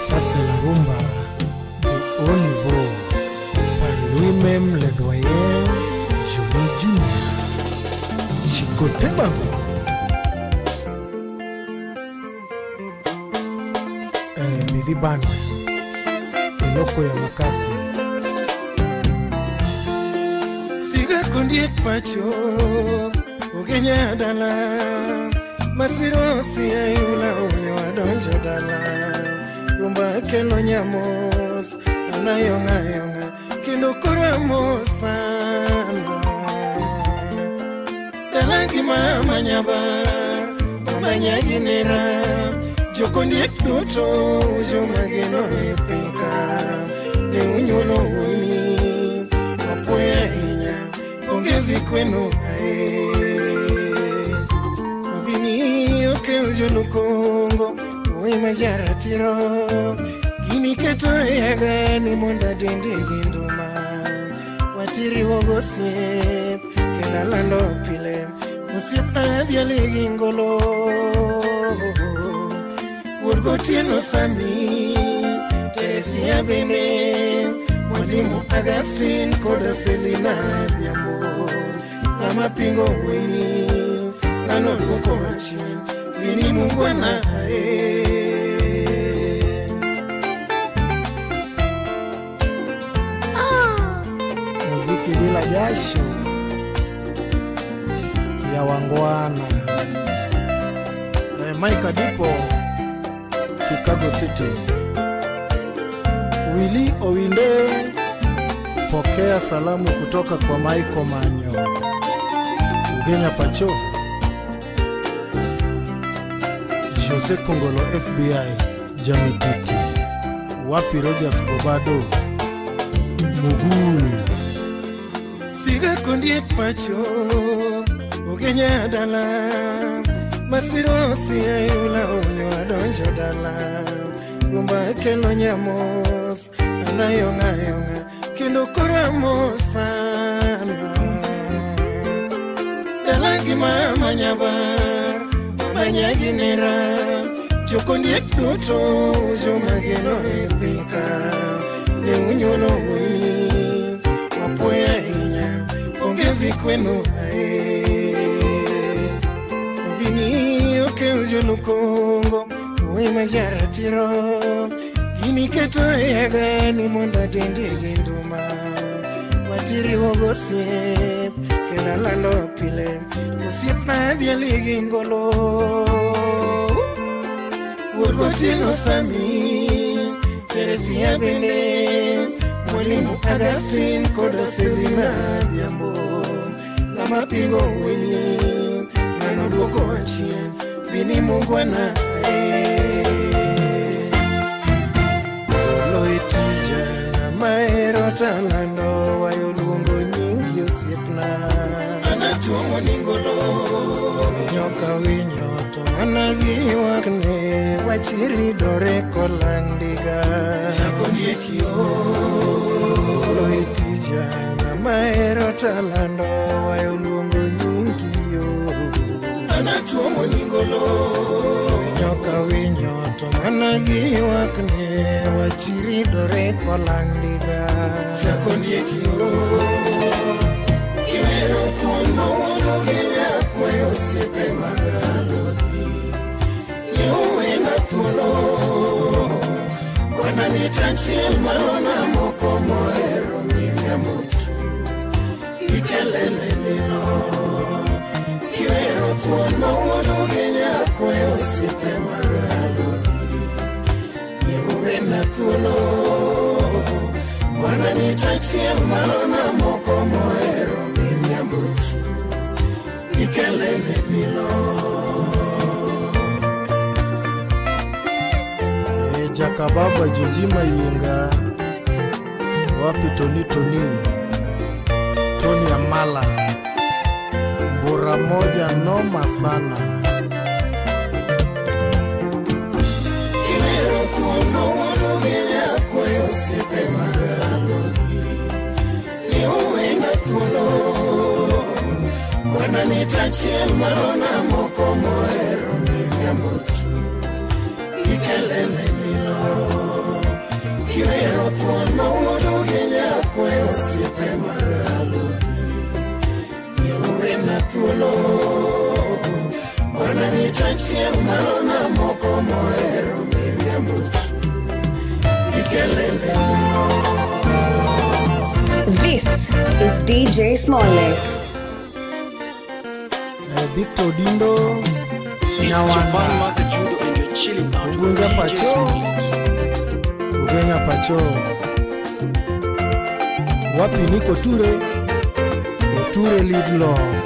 Ça c'est la rumba de haut niveau par lui-même le doyen Johnny Junior. Chicote Bango. Bivi Banwe eloko ya makasi. Siga kondiek pacho ugenya dala masiro siya yula unyo adonjo dala rumba kelo nyamos anayonga yonga kendo koramo sana dala gima manyabar mama nyaginera jokondiek duto jomageno e pika ne unyuolo wuoyi wapuoyo ahinya pongezi kwenu ae Vini okew jolukongo wuoyi ma jaratiro gini keto e agani mondo adendi gi nduma watiriwo gosiep kendo alando pile osiepna adhiali gi ngolo Wuod gotieno sami Teresia bende Mwalimu Agustin kod Selina Adhiambo ng'ama pingo wuoyi ng'ano duoko achien Vini mungwana ae. Muziki bila jasho ya wangwana. Mike Adipo, Chicago City. Willy Owinde, pokea salamu kutoka kwa Michael Manyo. Ugenya Pacho. Jose Kongolo FBI, Jamititi. Wapi Rogers Kobado, Mugul. Siga kondiek pacho ugenya dala masiro siya yula unyo adonjo dala rumba kelo nyamos anayonga yonga kendo koramo sana dala gima manyabar mama nyaginera jokondiek duto jomageno e pika ne unyuolo wuoyi wapuoyo ahinya pongezi kwenu ae Vini okew jolukongo wuoyi ma jaratiro gini keto e agani mondo adendi gi nduma watiriwo gosiep kendo alando pile osiepna adhiali gi ngolo Wuod gotieno sami Teresia bende Mwalimu Agustin kod Selina Adhiambo ng'ama pingo wuoyi ng'ano duoko achien Vini mungwana ae Ngolo e tija ng'ama ero talando wayo luongo nyingi osiepna anatuomo ni ngolo nyoka winyo to mana giywakne wachiridore kolandiga Jakondiekio Ngolo e tija ng'ama ero talando wayo luongo nyingi yo anatuomo ni ngolo nyoka winyo to mana giywakne wachiridore kolandiga Jakondiekio Kiwero thuon mawuono gi nyakwayo osiepe mag alodi Nyeuwena thuolo bwana nita achiel malona moko mohero miriambo tu gi kelele lilo Kiwero thuon mawuono gi nyakwayo osiepe mag alodi Nyeuwena thuolo bwana nita achiel malona moko mohero miriambo tu gi kelele lilo Jakababa Jojima Yinga, wapi Tony Tony Tony Amala, mbura moja noma sana. Kiwero thuon mawuono gi nyakwayo osiepe mag alodi Nyeuwena thuolo bwana nita achiel malona moko mohero miriambo tu gi kelele lilo. Ketachie malona moko moero miriambo ikelele. This is DJ Smollett. Victor Dindo. It's Javan Maka Judo and you're chilling out with DJ Smollett. Ugenya Pacho. Wapi niko Ture? Ture Lidlo.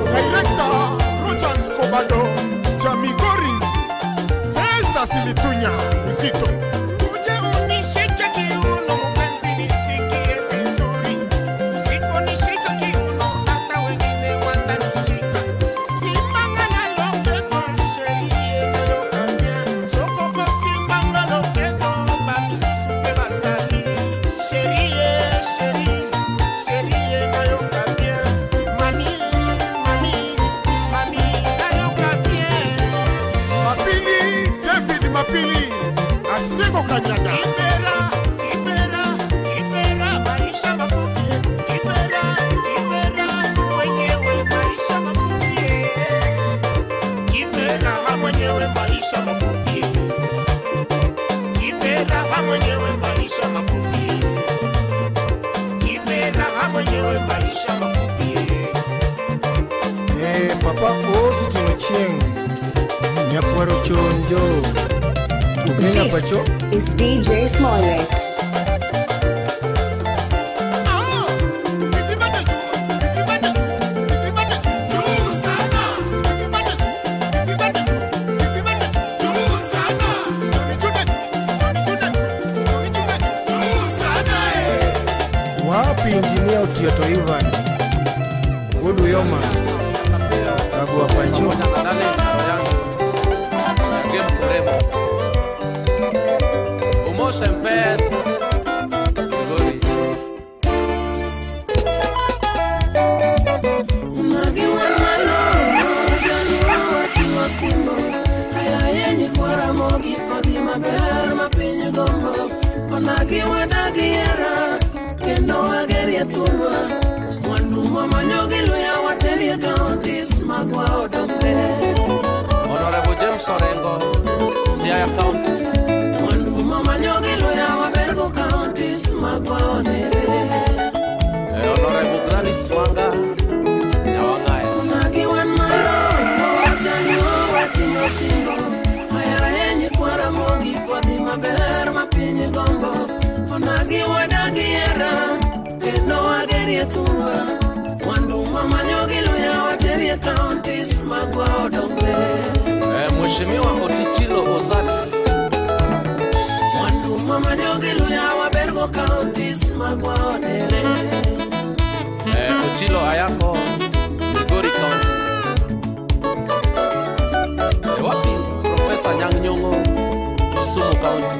Director Rogers Kobado. Nicolas Litunya Uzito. Uje unishike kiuno mpenzi nisikie vizuri. Usiponishika kiuno hata wengine watanishika. Simbanga na loketo sherie nayoka bien. Soko simbanga loketo bamisusu pe bazali. Sherie, sherie, sherie nayoka bien. Mami, mami, mami nayoka bien. Mapili, David Mapili, Asego Kanyada. Kibera, kibera, kibera, maisha mafupi. Kibera, kibera, mwenyewe maisha mafupi. Kibera, mwenyewe maisha mafupi. Kibera, mwenyewe maisha mafupi. Kibera, mwenyewe maisha mafupi. Papa Austin Ochieng, Nyakwaro Chonjo, Ugenya Pacho. This is DJ Smollett. Wapi Engineer Otieto Ivan, Guduyoma, Kagua Pacho. Honorable James Orengo, Siaya County. Honorable Gladys Wanga, Nyawangaya. Mheshimiwa Otichilo Ozati. Ochilo Ayako, Migori County. Wapi Professor Nyang' Nyong'o, Kisumu County.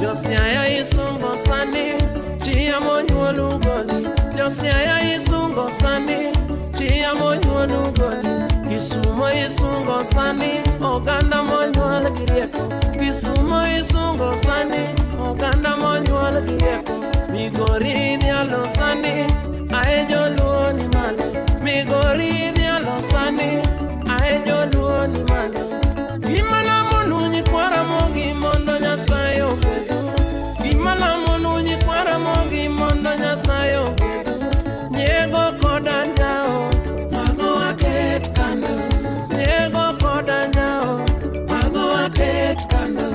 Josiaya isungo sani, chia monyuol ugoli. Josiaya isungo sani, chia monyuol ugoli. Kisumo isungo sani, oganda monyuol gi rieko. Kisumo isungo sani, oganda monyuol gi rieko. Migori dhialo sani, ae joluo ni malo. Migori dhialo sani, ae joluo ni malo. Gima lamonu nyikwara mogi mondo Nyasaye ogwedhu. Gima lamonu nyikwara mogi mondo Nyasaye ogwedhu. Nyiego kod anjawo, mago waket kando. Nyiego kod anjawo, mago waket kando.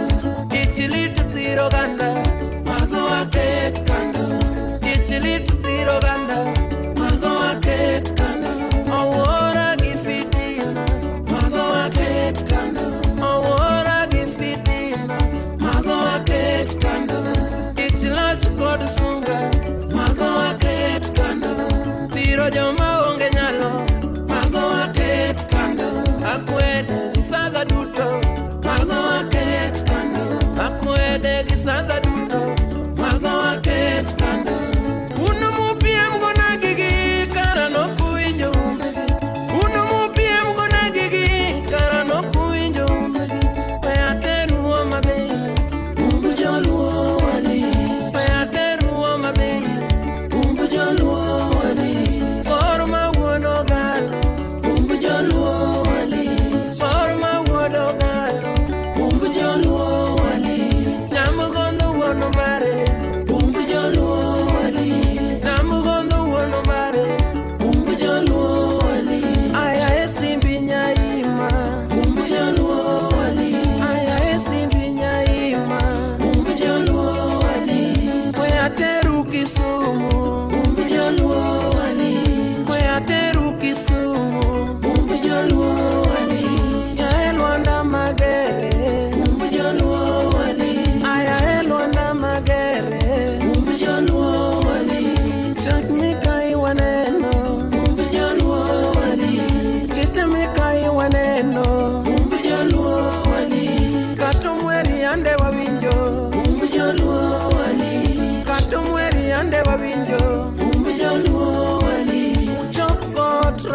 Ich lit thiro oganda, mago waket kando. Ich lit thiro oganda, mago waket kando. Owuora gi fitina, mago waket kando.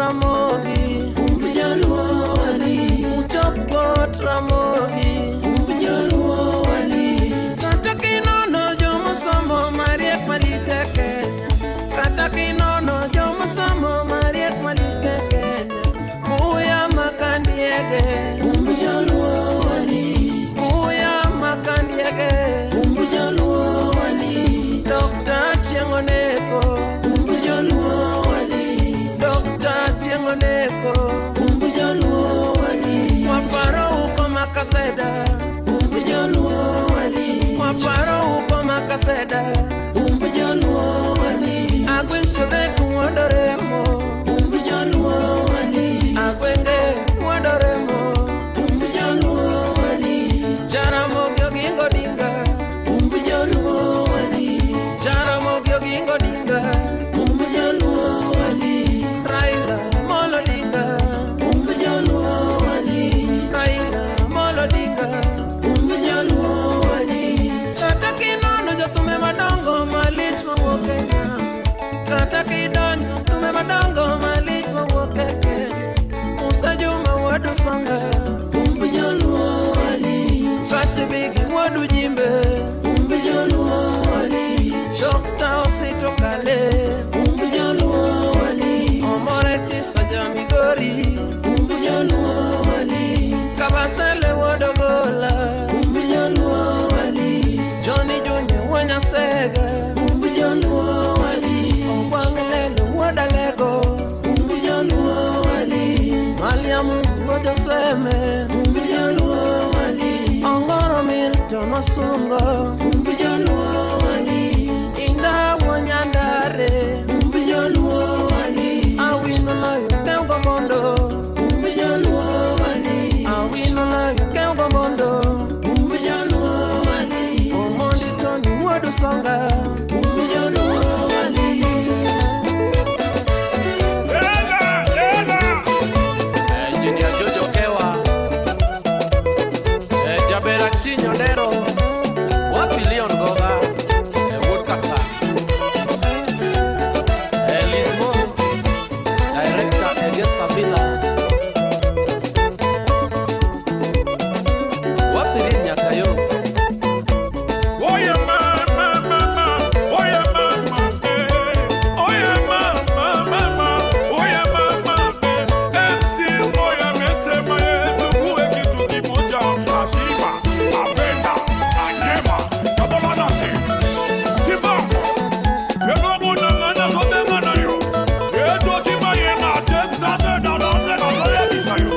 Ramogi, Umb Jaluo wali. Uchop got Ramogi, Umb Jaluo wali. Kata kinono jomosomo mariek malich e Kenya. Kata kinono jomosomo mariek malich e Kenya. Muya makandiege, Umb Jaluo wali. Muya makandiege, Umb Jaluo wali. Dr. Achieng' Oneko, Umb Jaluo wali. Dr. Achieng' Oneko, Umb Jaluo wali. Waparo uko Makaseda, Umb Jaluo wali. Waparo uko Makaseda, Umb Jaluo wali. Agweng' Sodek wuondoremo, Umb Jaluo wali. Agwenge wuondoremo, Umb Jaluo wali. Jaramogi Oginga Odinga, Umb Jaluo wali. Jaramogi Oginga Odinga, Umb Jaluo wali. Raila Amolo Odinga, Umb Jaluo wali. Raila Amolo Odinga, Umb Jaluo wali. Kata kinono jotume madongo malich mawuok e Kenya. Kata kidonjo tume madongo malich mawuok e Kenya. Musa Juma wuod Usonga, Umb Jaluo wali. Patsy Bigi wuod Ujimbe, Umb Jaluo wali. Dr. Osito Kale, Umb Jaluo wali. Omore Tiso ja Migori, Umb Jaluo wali. Kabasele wuod Ogola, Umb Jaluo wali. Johnny Junior wuod Nyasega, Umb Jaluo wali. Ogwang' Lelo wuod Alego, Umb Jaluo wali. Mariam wuod Oseme, Umb Jaluo wali. Ongoro Milton Osungo, Umb Jaluo wali. Inda wuod Nyandare, Umb Jaluo wali. Awino Loyo Keugo Mondo, Umb Jaluo wali. Awino Loyo Keugo Mondo, Umb Jaluo wali. Omondi Tony wuod Usonga, Umb Jaluo wali. Engineer Jojo Kewa, Jabera Chinyo Nero, wapi Leon Goga, Wuod Kaka, Lismo, Director Egesa Villa, wapi Rin Nyakayo. Oye mama, mama, oye mama, eh. Oye mama, mama, oye mama, eh. MC Moya amesema yetu kuwe kitu kimoja. Ashiba, apenda, anyema, kabola nasi. Zimbabwe, yebo nangana zobenga nayo. Yeto chima yena Texas Dallas na soyebisa yo.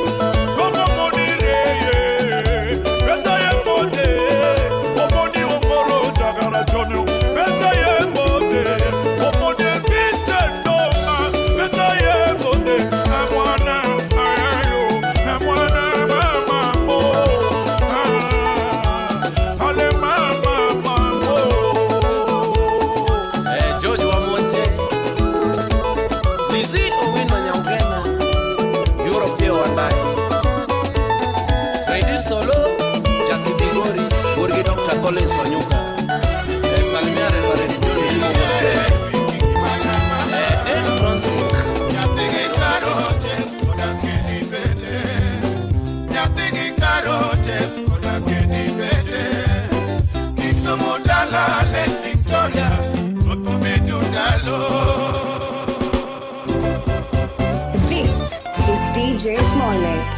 Soko monire ye, pesa ye mote. Omoni omoro jagara chonyo. Pesa ye mote, omoni bise ndoma. Pesa ye mote, amwana ayo, amwana mama mo. Ah, ale mama mamo. George Wamonte, Lizzie Owino Nyaugenya, Europe Wandai, Freddy Solo, Jackie Bigori, Burgi Dr. Collins Onyuka, Salimia Reverend John Limo Mose, Dan Bronsik, This is DJ Smollett.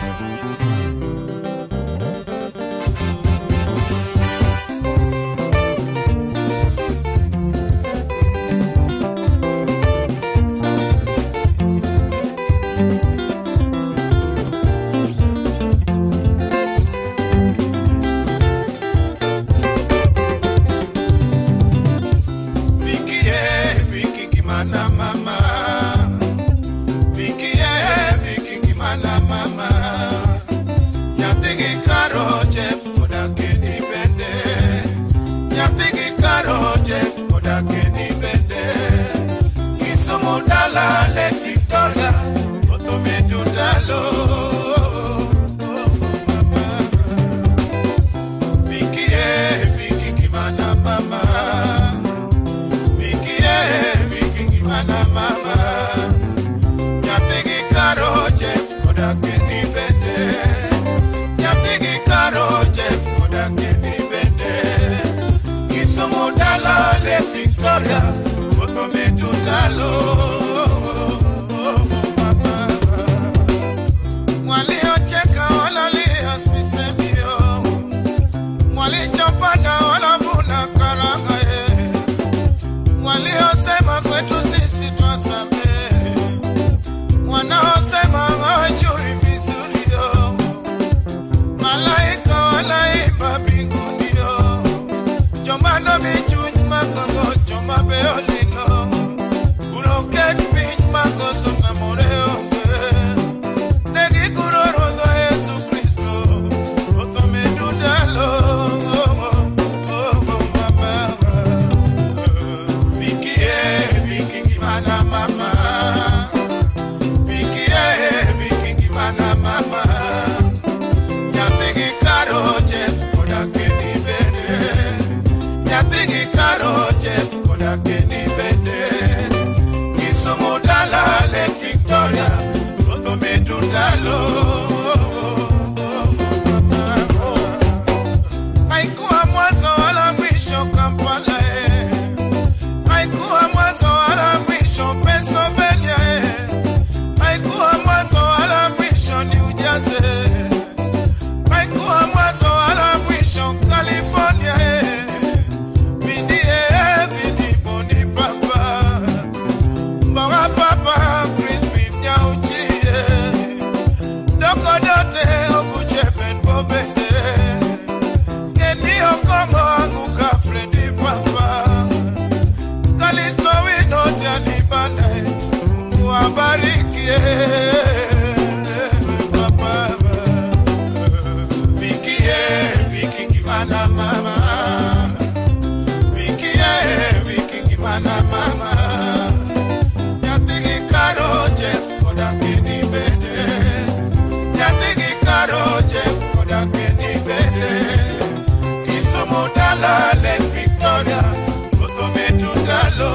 Vicky, Vicky Kimana mama. Vicky, Vicky Kimana mama. Nyathigi karo Jeff odake ni bende. Nyathigi karo Jeff odake ni bende. Kisumu dala Lake Victoria. Othome Vicky, papa. Vicky, Vicky ngimana mama. Vicky, Vicky ngimana mama. Nyathi gi Karo Jeff koda Kenny bende. Nyathi gi Karo Jeff koda Kenny bende. Kisumu dala Lake Victoria, Ruoth omedo ndalo.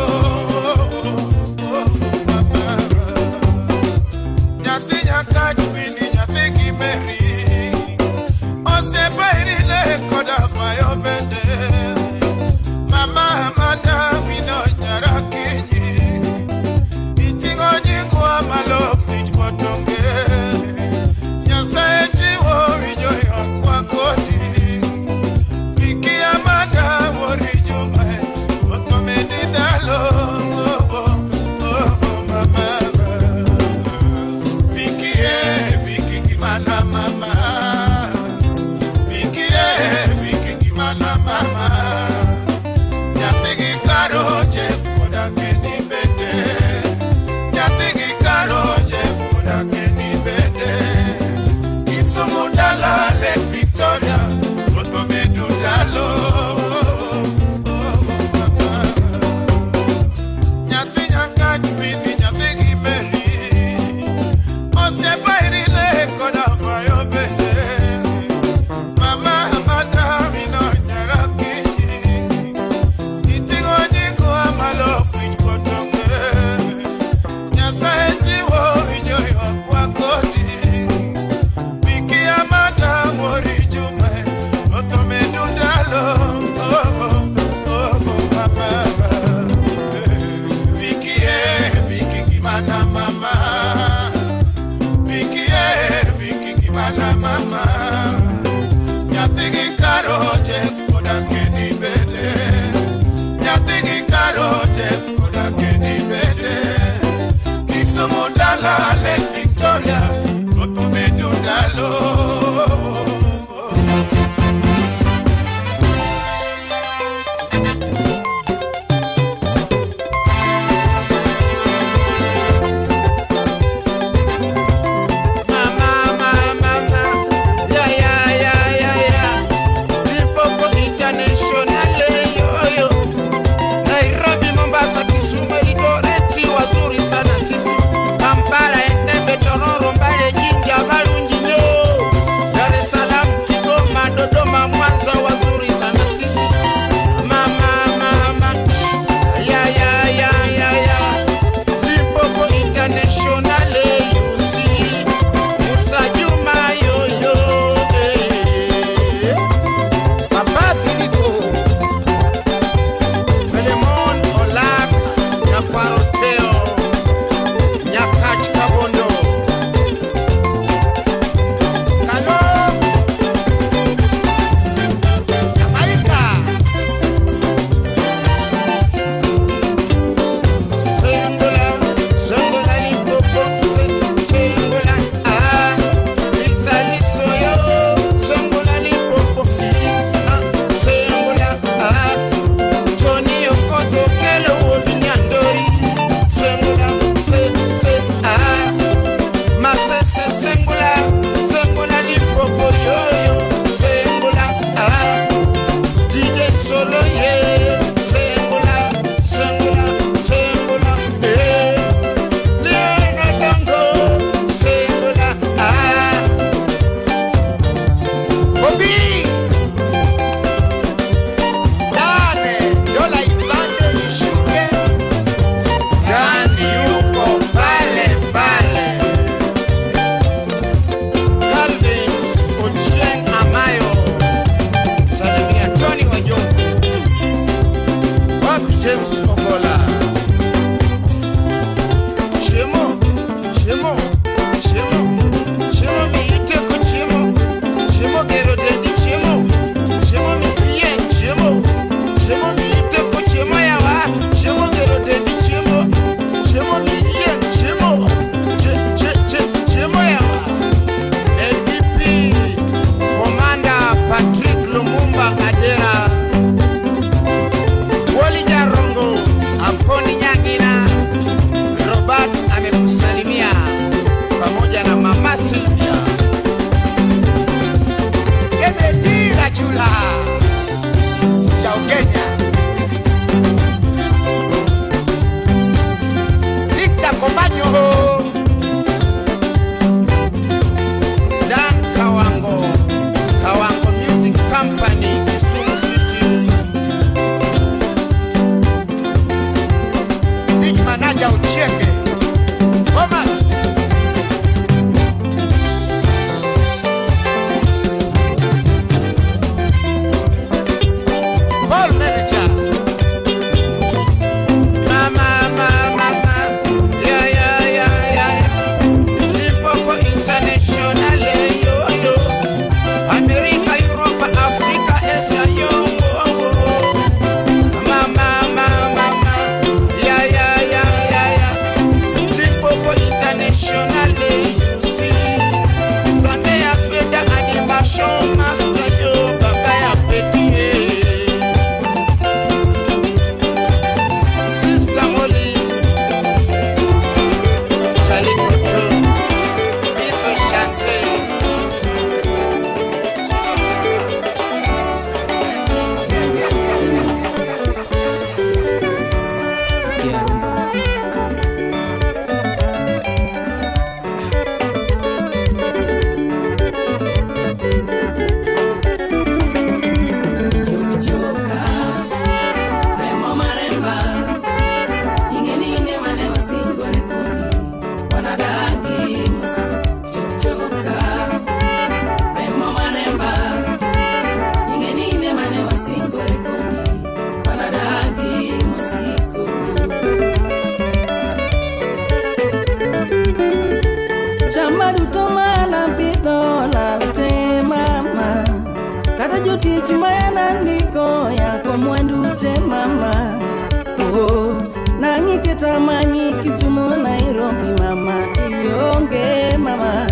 Aketamanyi Kisumu Nairobi mama tionge mama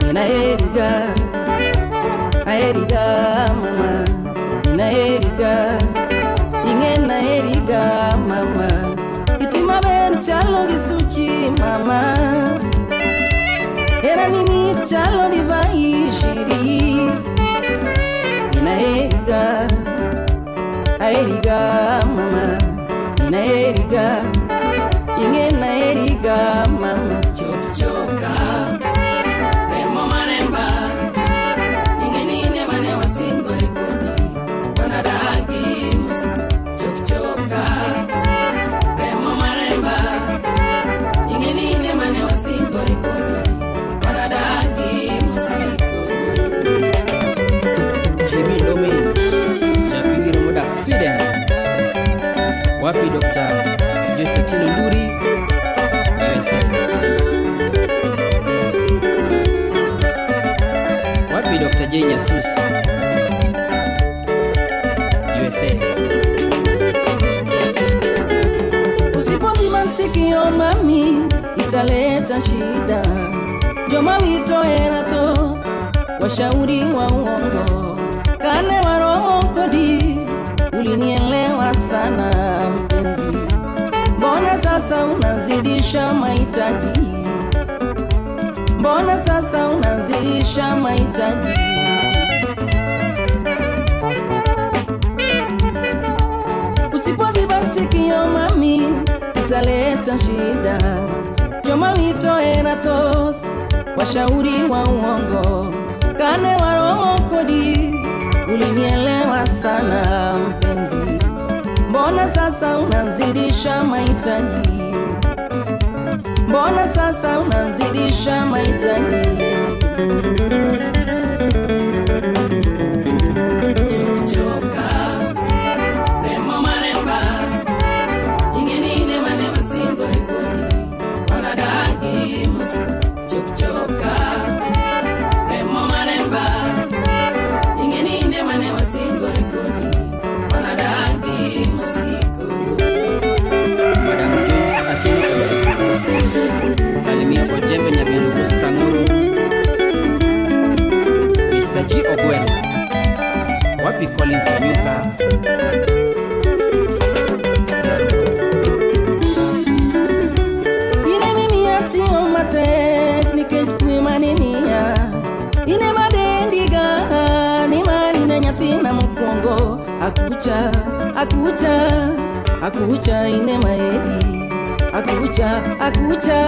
Ninaeriga aeriga mama Ninaeriga ingena eriga mama Itima ben chalo gisuchi mama Era nini chalo divai shiri Ninaeriga aeriga mama Ninaeriga ingena eriga mama Choka remo maremba ingenine mane wasingo rekodi wanadagi musu choka remo maremba ingenine mane wasingo rekodi wanadagi musiko Jimmy Lome Japigiro Modak Sweden Wapi Dr. Josephine Nduri USA Wapi Dr. J Nyasusi USA Usipozima sikio mami italeta shida Joma wito erato washauri wa uongo Kane waromo kodi ulinielewa sana mpenzi Mbona sasa unazidisha mahitaji Mbona sasa unazidisha mahitaji Usipoziba sikio mami italeta shida Joma wito erato washauri wa uongo Kane waromo kodi ulinielewa sana mpenzi Mbona sasa unazidisha mahitaji Mbona sasa unazidisha mahitaji Choka remo maremba ingenine mane wasingo rekodi wanadagi musu Choka remo maremba ingenine mane wasingo rekodi wanadagi musiko Madam Joyce Atieno Salimia Ojembe Nyabirugo Sanguru Mr. G Ogweno Wapi Collins Anyuka Ine mimi atio matek nikech kwe mane miya Ine madendiga ni mani na nyathina mokwongo Akucha, akucha, akucha ine maedi Akucha, akucha,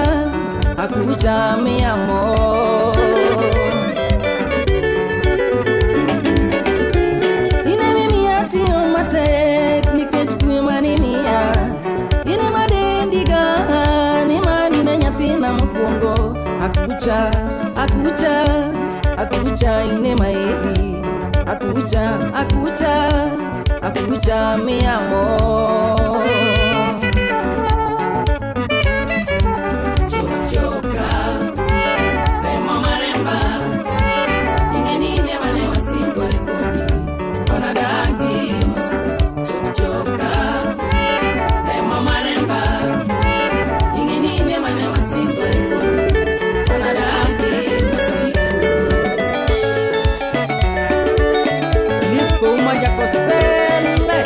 akucha mi amor Ine mimi atio matek nikech kwe mane miya Ine madendiga ni mani na nyathina mokwongo Akucha, akucha, akucha ine maedi Akucha, akucha, akucha mi amor Choka remo maremba ingenine mane wasingo rekodi wanadagi musu Choka remo maremba ingenine mane wasingo rekodi wanadagi musiko Lifko umaja kosele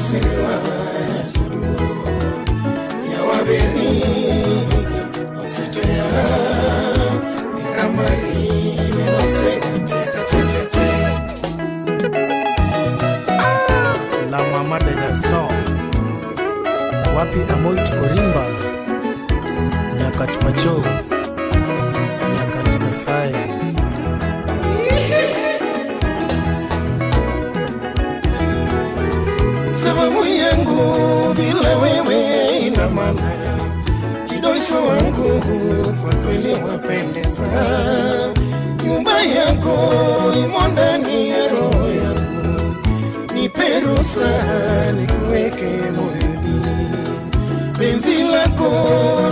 siriwa ya wabeni ositoya ramari noseka tete. La mama de garçon wapi Amoit Orimba Nyakach Pacho Nyakach Kasai. Sababu yangu bila wewe ina maana, kidosho wangu kwa kweli wapendeza, nyumba yako imo ndani ya roho yangu, nipe ruhusa nikuweke moyoni, penzi lako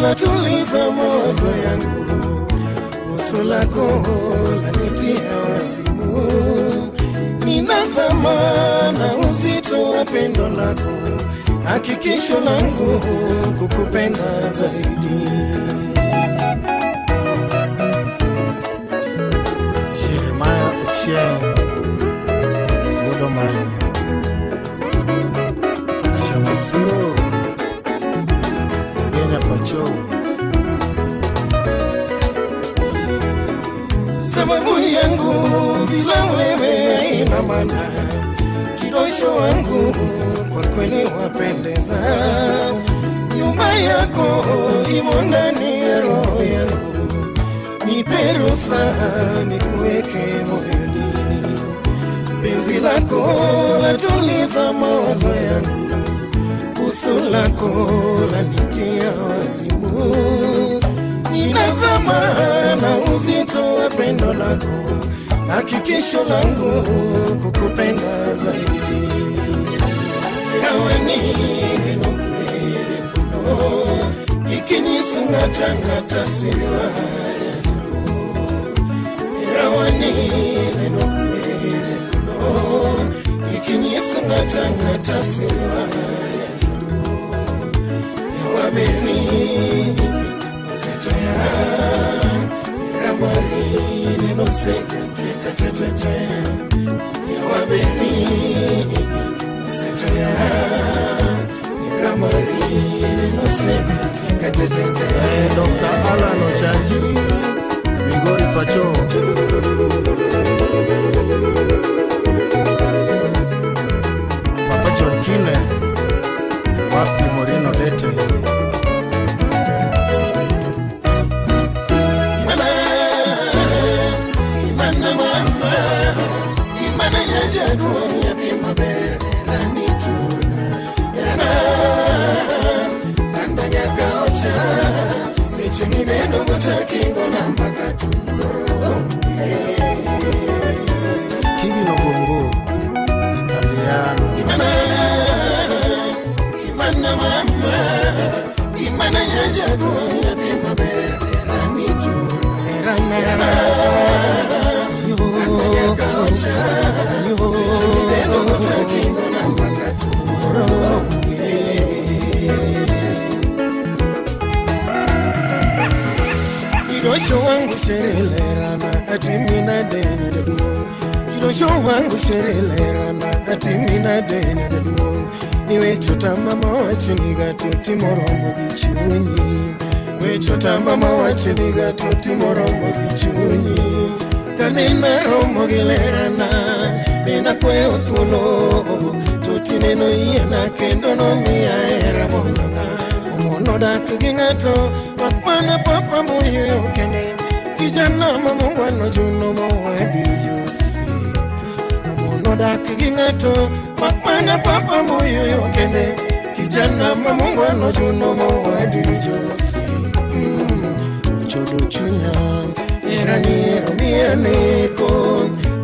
latuliza mawazo yangu, uso lako lanitia wazimu, ninazama na uzito wa pendo lako, hakikisho langu kukupenda zaidi. Jeremiah Ochieng Wodomanya Shamasiro Genya Pacho. Sababu yangu bila wewe haina maana, kidosho wangu kwa kweli wapendeza, nyumba yako imo ndani ya roho yangu, nipe ruhusa nikuweke moyoni, penzi lako latuliza mawazo yangu, uso lako lanitia wazimu, ninazama na uzito wa pendo lako, hakikisho langu kukupenda zaidi. Rawani ninokwele funo ikinyisi ngata siriwa Rawani ninokwele funo ikinyisi ngata siriwa Yawabeni ositoya Ramari ninoseka teka tete Yawabeni ositoya Ramari ninoseka teka tete. Dr. Alan Ochanji Migori Pacho. Papa John Kine wapi Morino Lete. Stevie Nobongo Italiano. Imana imana mama imana nyajadu nyathi maber ranitu rana Kidosho wangu sherelerana atimina denya duo. Kidosho wangu sherelerana atimina denya duo. Niwe chota mama wachiniga tuti moromo gichunyi. We chota mama wachiniga tuti moromo gichunyi. Kanena romo gilerana nena kwe uthulo tuti neno iena kendo no miya era monyona. Omono dak gi ng'ato makmana papa muyo kende kijana mamungwano juno mowabijosi. Omono dak gi ng'ato makmana papa muyo kende kijana mamungwano juno mowabijosi. Ochodo chunya era niero mianeko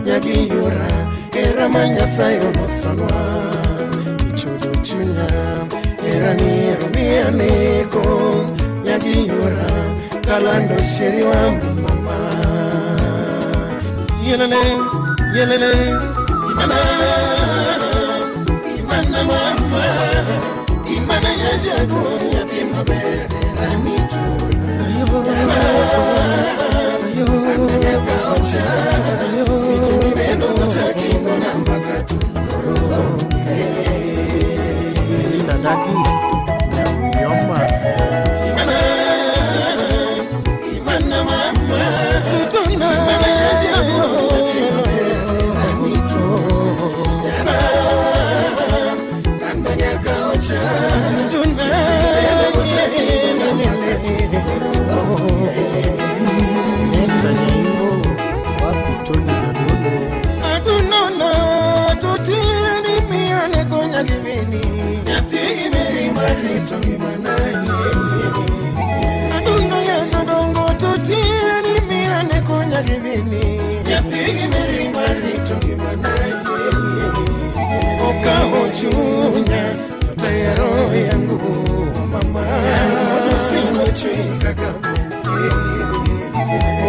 nyagiyura era manyasayo losanwa. Ochodo chunya era niero mianeko nyagiyura kalando sheri wa mama. Yelele yelele imana imana mama imana nyajago nyathi maber ranitu Jackie Nyama Imana Imana mama Tutuna Anito Nandanya kaocha Tutuna Neta nyimbo wapi Tony Jadolo Adunona tutini miane konya givini Nyathigi meri marito gimanaye Adundo ya jodongo tutini miane konya givini Nyathigi meri marito gimanaye Okawo chunya nyota ya roho yangu mama Sino chui kaka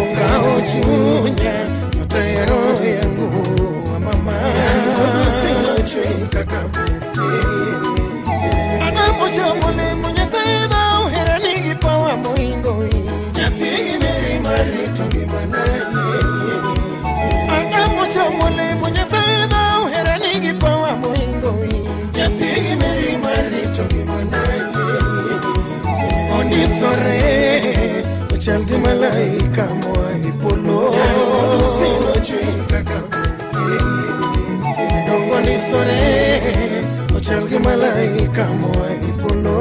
Okawo chunya nyota ya roho yangu mama Sino chui kaka Adamo chamole munyasaida uhera nigipawa muingo Nyathigi meri marito gimanaye Adamo chamole munyasaida uhera nigipawa muingo Nyathigi meri marito gimanaye Ondisore ochal gi malaika moa e polo Sino chui kaka Dongo ondisore ochal gi malaika moa e polo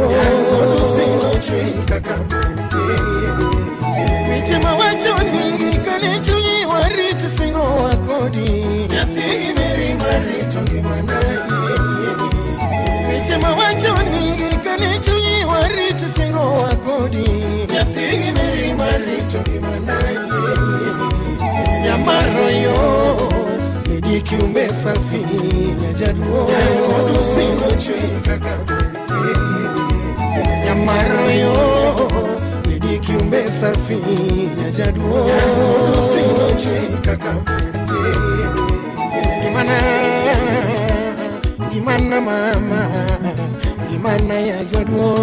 Sino chui kaka Weche mawacho ni kane chunyi warito singo wakodi Nyathigi meri marito ngimanaye Weche mawacho ni kane chunyi warito singo wakodi Nyathigi meri marito ngimanaye Nyamaro yo Lady kiumbe safi nyajaduo Sino chui kaka Nyamaro yo Lady kiumbe safi nyajaduo Sino chui kaka Imana Imana mama Imana ya jaduo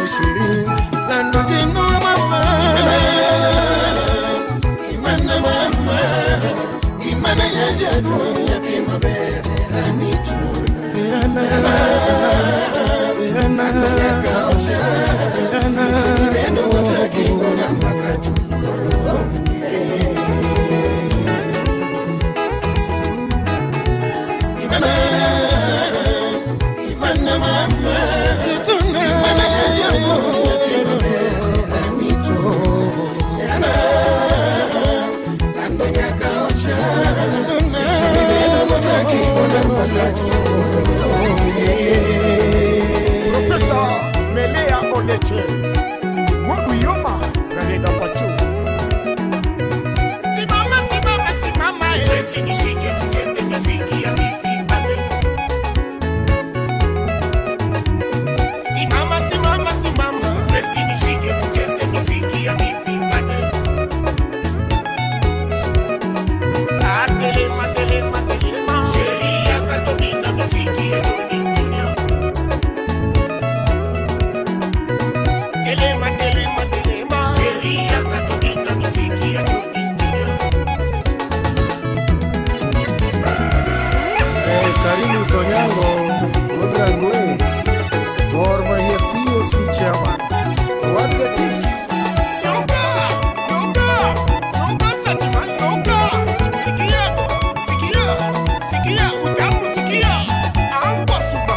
Oshiri Lando jino mama Imana mama Imana ya jaduo Nyathi maber ranitu Irana Irana Nyakaocha Irana Wataki Makatu Imana Imana mama Tutuna Imana ya jaduo Nyathi maber ranitu Irana Lando nyakaocha Professor Melea Oleche Woduyoma Gareda Pachu Simama, simama, simama Ezi nishike tucheze muziki ya mifipane Simama, simama, simama Ezi nishike tucheze muziki ya mifipane Atelema, telema, telema Sheria katomina muziki ya Johnny Junior Telema, telema, telema Sheria katomina muziki ya Johnny Junior Karimu Sonyango Odrangwe Gor Mahia COC Chairman What the is Yoga, yoga, yoga Satima, yoga Sikia, sikia, sikia, utamu sikia Angwa suma,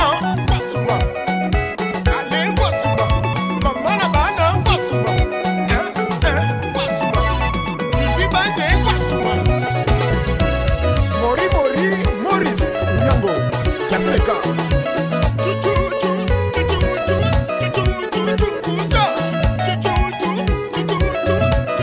angwa suma Ale ngwa suma, mama na bana ngwa suma Ngwa suma, Bibi bande ngwa suma Mori Mori Morris Nyango Jaseka Chuchu chu chu chu chu chu chu chu chu chu chu chu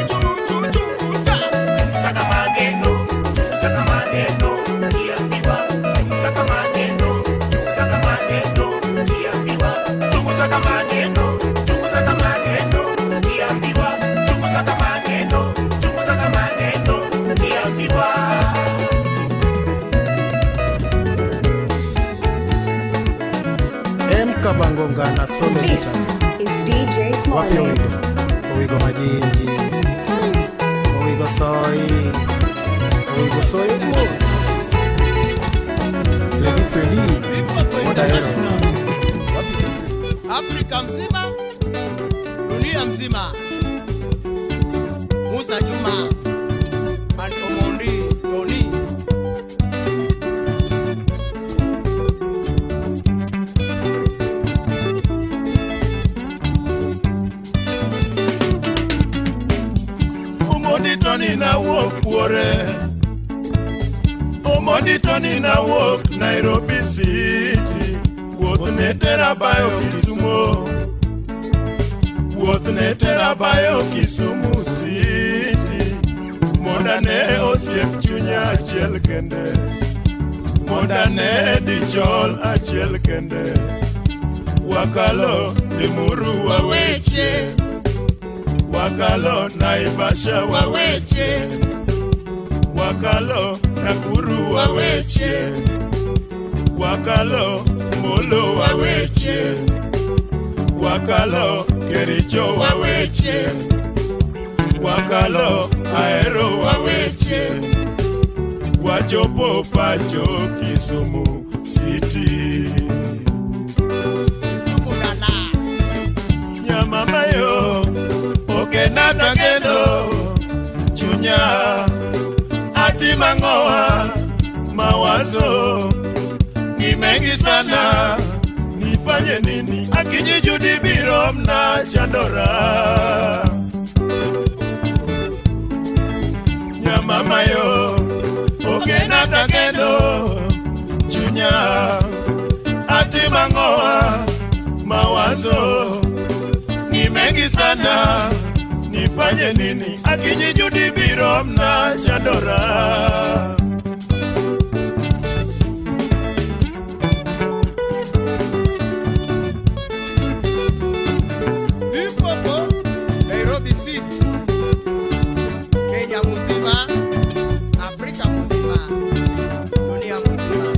chu chu chu kusa Chunguza maneno, chunguza maneno ukiambiwa chunguza maneno, chunguza maneno ukiambiwa chunguza maneno, chunguza maneno ukiambiwa chunguza maneno, chunguza maneno ukiambiwa M Kabangonga na solo This guitar is DJ Wapi Smollett. Owigo Owigo Majinji Owigo Soy Owigo Soy Mos Freddy Freddy Odaero. mzima. Musa Juma and Omondi Tony. Omondi Tony na wuok Buore. Omondi Tony na wuok Nairobi City. Wuoth ne tera bayo Kisumu. Wuoth ne tera bayo Kisumu City. Monda ne osiep chunya achiel kende. Monda ne dichol achiel kende. Wakalo Limuru waweche. Wakalo Naivasha waweche. Wakalo Nakuru waweche. Wakalo Molo waweche. Wakalo Kericho waweche. Wakalo Ahero waweche. Wachopo pacho Kisumu City. Kisumu dala. Nyamama yo okenata kendo chunya atimangoa mawazo ni mengi sana, nifanye nini? Akinyi Judy biro mna chandora. Nyamama yo okenata kendo chunya atimangoa mawazo ni mengi sana, nifanye nini? Akinyi Judy biro mna chandora. Limpopo, Nairobi City, Kenya mzima, Afrika mzima, dunia mzima.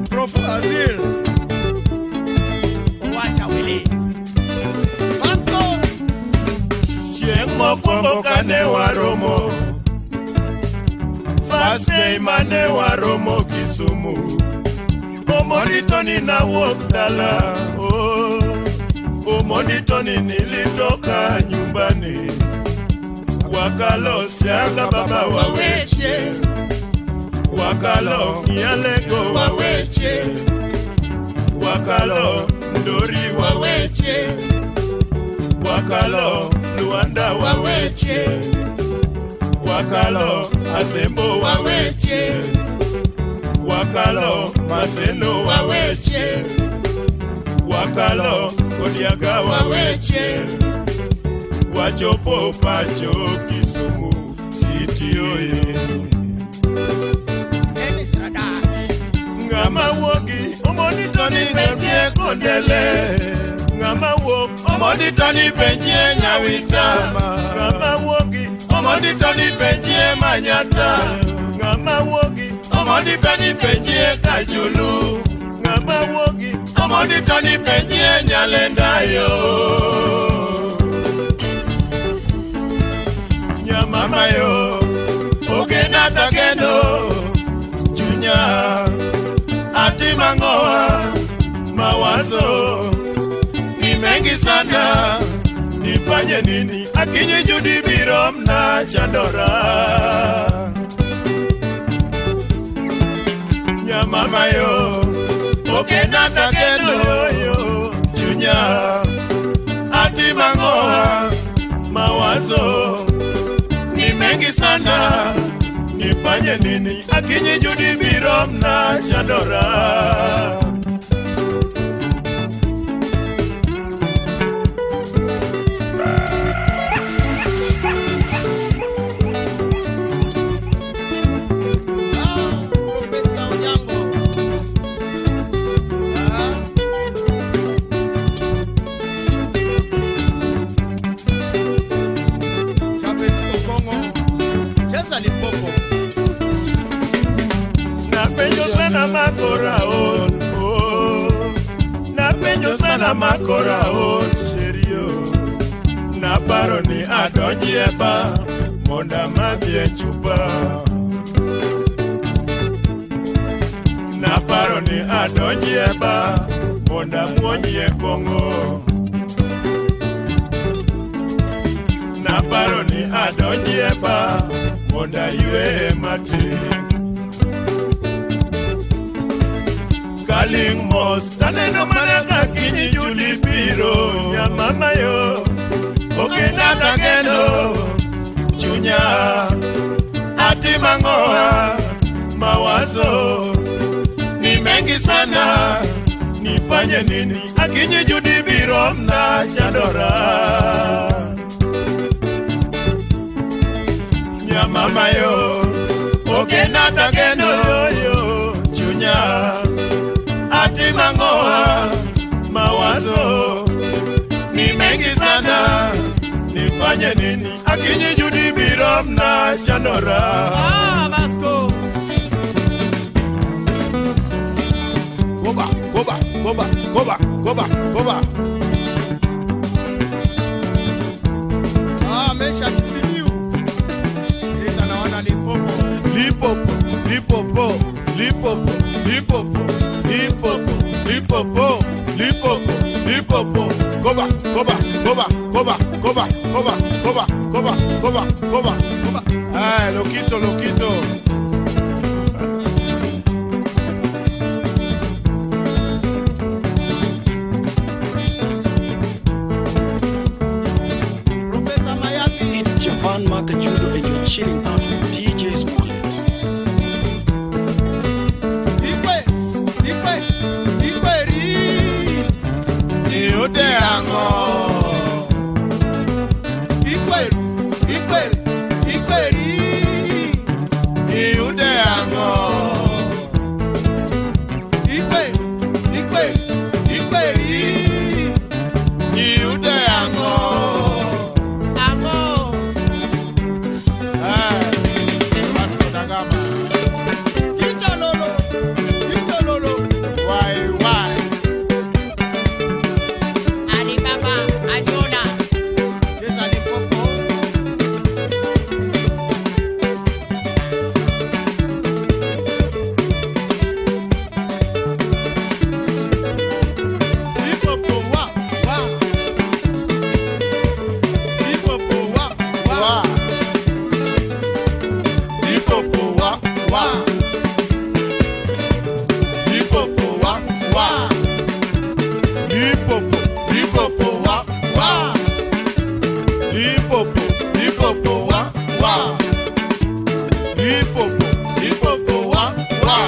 Prof Azil, Owacha Willy. Vasco. Chieng' mokwongo kane waromo, first day mane waromo Kisumu. Omondi Tony nawuok dala, oh. Omondi Tony nilitoka nyumbani. Wakalo Sianga baba waweche. Wakalo Nyalego waweche. Wakalo Ndori waweche. Wakalo Luanda waweche. Wakalo Asembo waweche. Wakalo Maseno waweche. Wakalo Kodiaga waweche. Wachopo pacho Kisumu City oye. Dennis Radar. Ng'ama wuogi Omondi Tony penjie kondele. Ng'ama wuok Omondi Tony penjie Nyawita. Ng'ama wuogi Omondi Tony penjie Manyata. Ng'ama wuogi Omondi Tony penjie Kachulu. Ng'ama wuogi Omondi Tony penjie Nyalendayo. Nyamama yo okenata kendo chunya atimangoa mawazo ni mengi sana, nifanye nini? Akinyi Judy biro mna chandora. Nyamama yo okenata kendo yo chunya atimangoa mawazo ni mengi sana, nifanye nini? Akinyi Judy biro mna chandora. Profesa Onyango. Japhet Okongo. Cheza Limpopo. Napenjo sana makora on, oh. Napenjo sana makora on, sherio. Naparo ni adonjie ba, monda madhie chupa. Naparo ni adonjie ba, monda muonyie kong'o. Naparo ni adonji e bar mondo aywe matin. Kaling' mos taneno mana ka Akinyi Judy biro nyamama yo. Ogenda tageno chunya atimang'oa mawazo ni mengi sana, nifanye nini? Akinyi Judy biro mna chandora nyamama yo. Ogenda tageno yo chunya atimang'oa mawazo ni mengi sana, nifanye nini? Akinyi Judy biro mna chandora. Ah, Vasco. Goba, goba, goba, goba, goba, goba. Ah, Mesha Kisimiu. Sasa naona Limpopo. Limpopo, Limpopo, Limpopo, Limpopo, Limpopo, Limpopo, Limpopo, Limpopo. Goba, goba, goba, goba, goba, goba, goba, goba, goba, goba, goba. Ah, loquito, loquito. Professor Mayaki. It's Javan Makajudo and you're chilling out with DJ Smollett. Ikwe, Ikwe, Ikwe ri. Iude ang'o? Ikwe, Ikwe, Ikwe ri. Iude ang'o? Ikwe, Ikwe, Ikwe ri. Iude ang'o? Ang'o? Ah, Vasco da Gama. Kitalolo, Kitalolo. Why, why? Alibaba, Anyona. Cheza Limpopo. Limpopo, wa, wa. Limpopo, wa, wa. Wa. Limpopo wa, wa. Limpopo wa, wa. Limpopo, Limpopo wa, wa. Limpopo, Limpopo wa, wa. Limpopo, Limpopo wa, wa.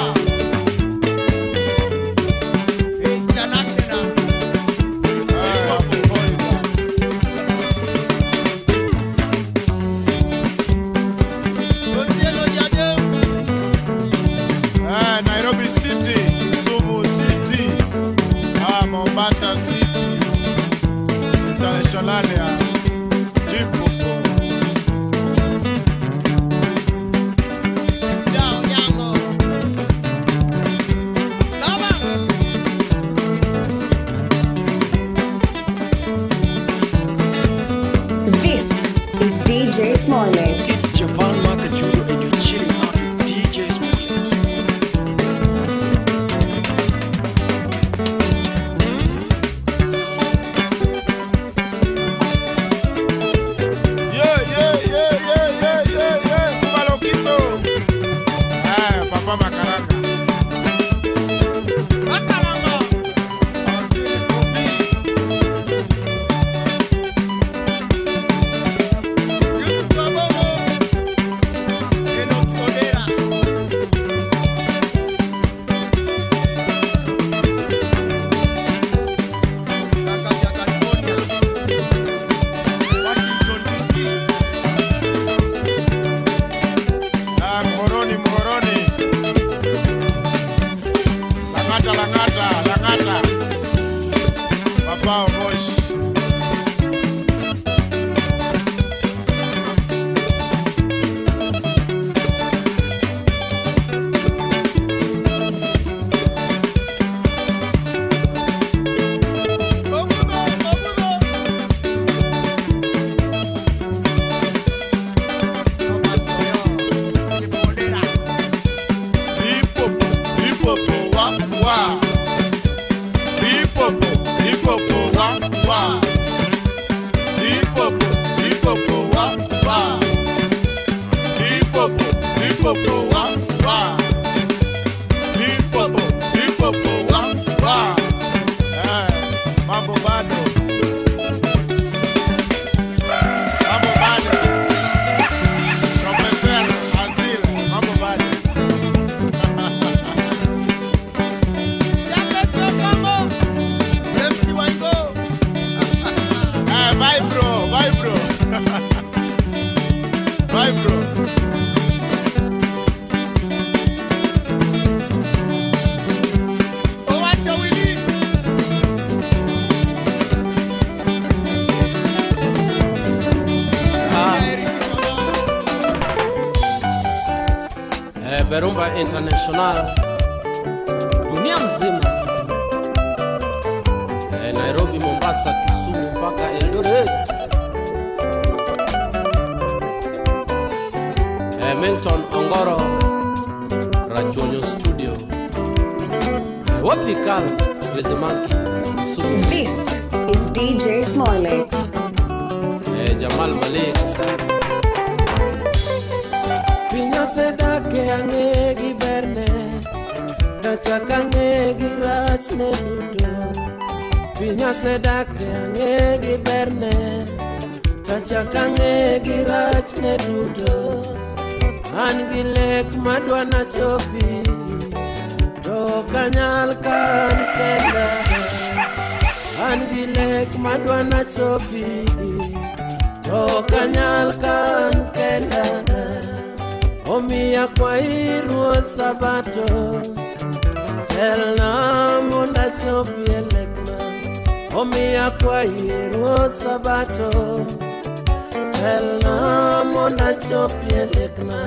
International. Limpopo. Otieno Jade. Ah, Nairobi City, Kisumu City, ah, Mombasa City, Internationalia, Limpopo. Sida Onyango. Lama. This is DJ Smollett. It's Javan Makajudo and you're chilling out with DJ Smollett. Yeah, yeah, yeah, yeah, yeah, yeah, yeah. Kuba Lokito. Ah, Papa Makaraka. Makalanga. Osiri Kofi. Yusuf Abomo. Enoch Odera. Kaka ya California. Washington DC. Ah, Moroni, Moroni. Berumba International dunia mzima, Nairobi, Mombasa, Kisumu mpaka Eldoret. Milton Ongoro, Rachuonyo Studio. Wapi Carl Rezimanki, Kisumu. This is DJ Smollett. Jamal Malik. Pinyosedake ang'e gi berne, tachak ang'e gi rachne duto. Pinyosedake ang'e gi berne, tachak ang'e gi rachne duto. An gi lek madwa nachopi, to ok anyal ka an kenda. An gi lek madwa nachopi, to ok anyal ka an kenda. Omiya kwayi Ruoth Sabato, telna mondo achopi e lekna. Omiya kwayi Ruoth Sabato, telna mondo achopi e lekna.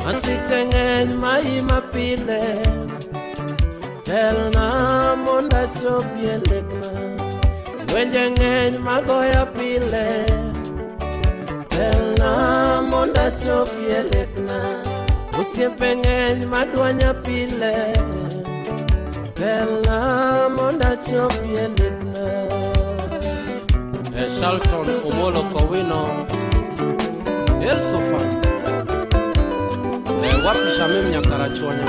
Masiche ng'eny maima pile, telna mondo achopi e lekna. Lwenje ng'eny magoya pile, telna mondo achopi e lekna. Osiepe ng'eny madwanya pile, telna mondo achopi e lekna. Charlton Omolo Kowino, El Sofa. Wapi Shamim Nyakarachuonyo,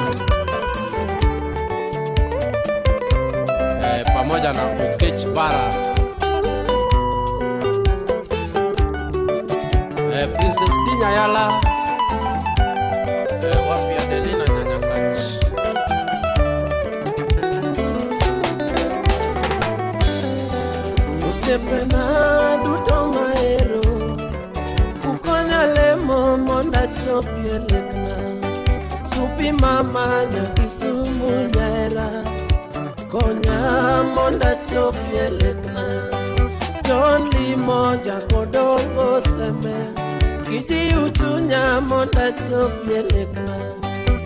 pamoja na Okech Bara. Princess Dinya Yala, wapi Adelina Nyanyakach. Osiepena duto mahero, ukonya lemo mondo achopi e lekna. Supi mama Nyakisumu nyaera, konya mondo achopi e lekna. John Limo Jakodongo Seme, kijiu chunya mondo achopi e lekna.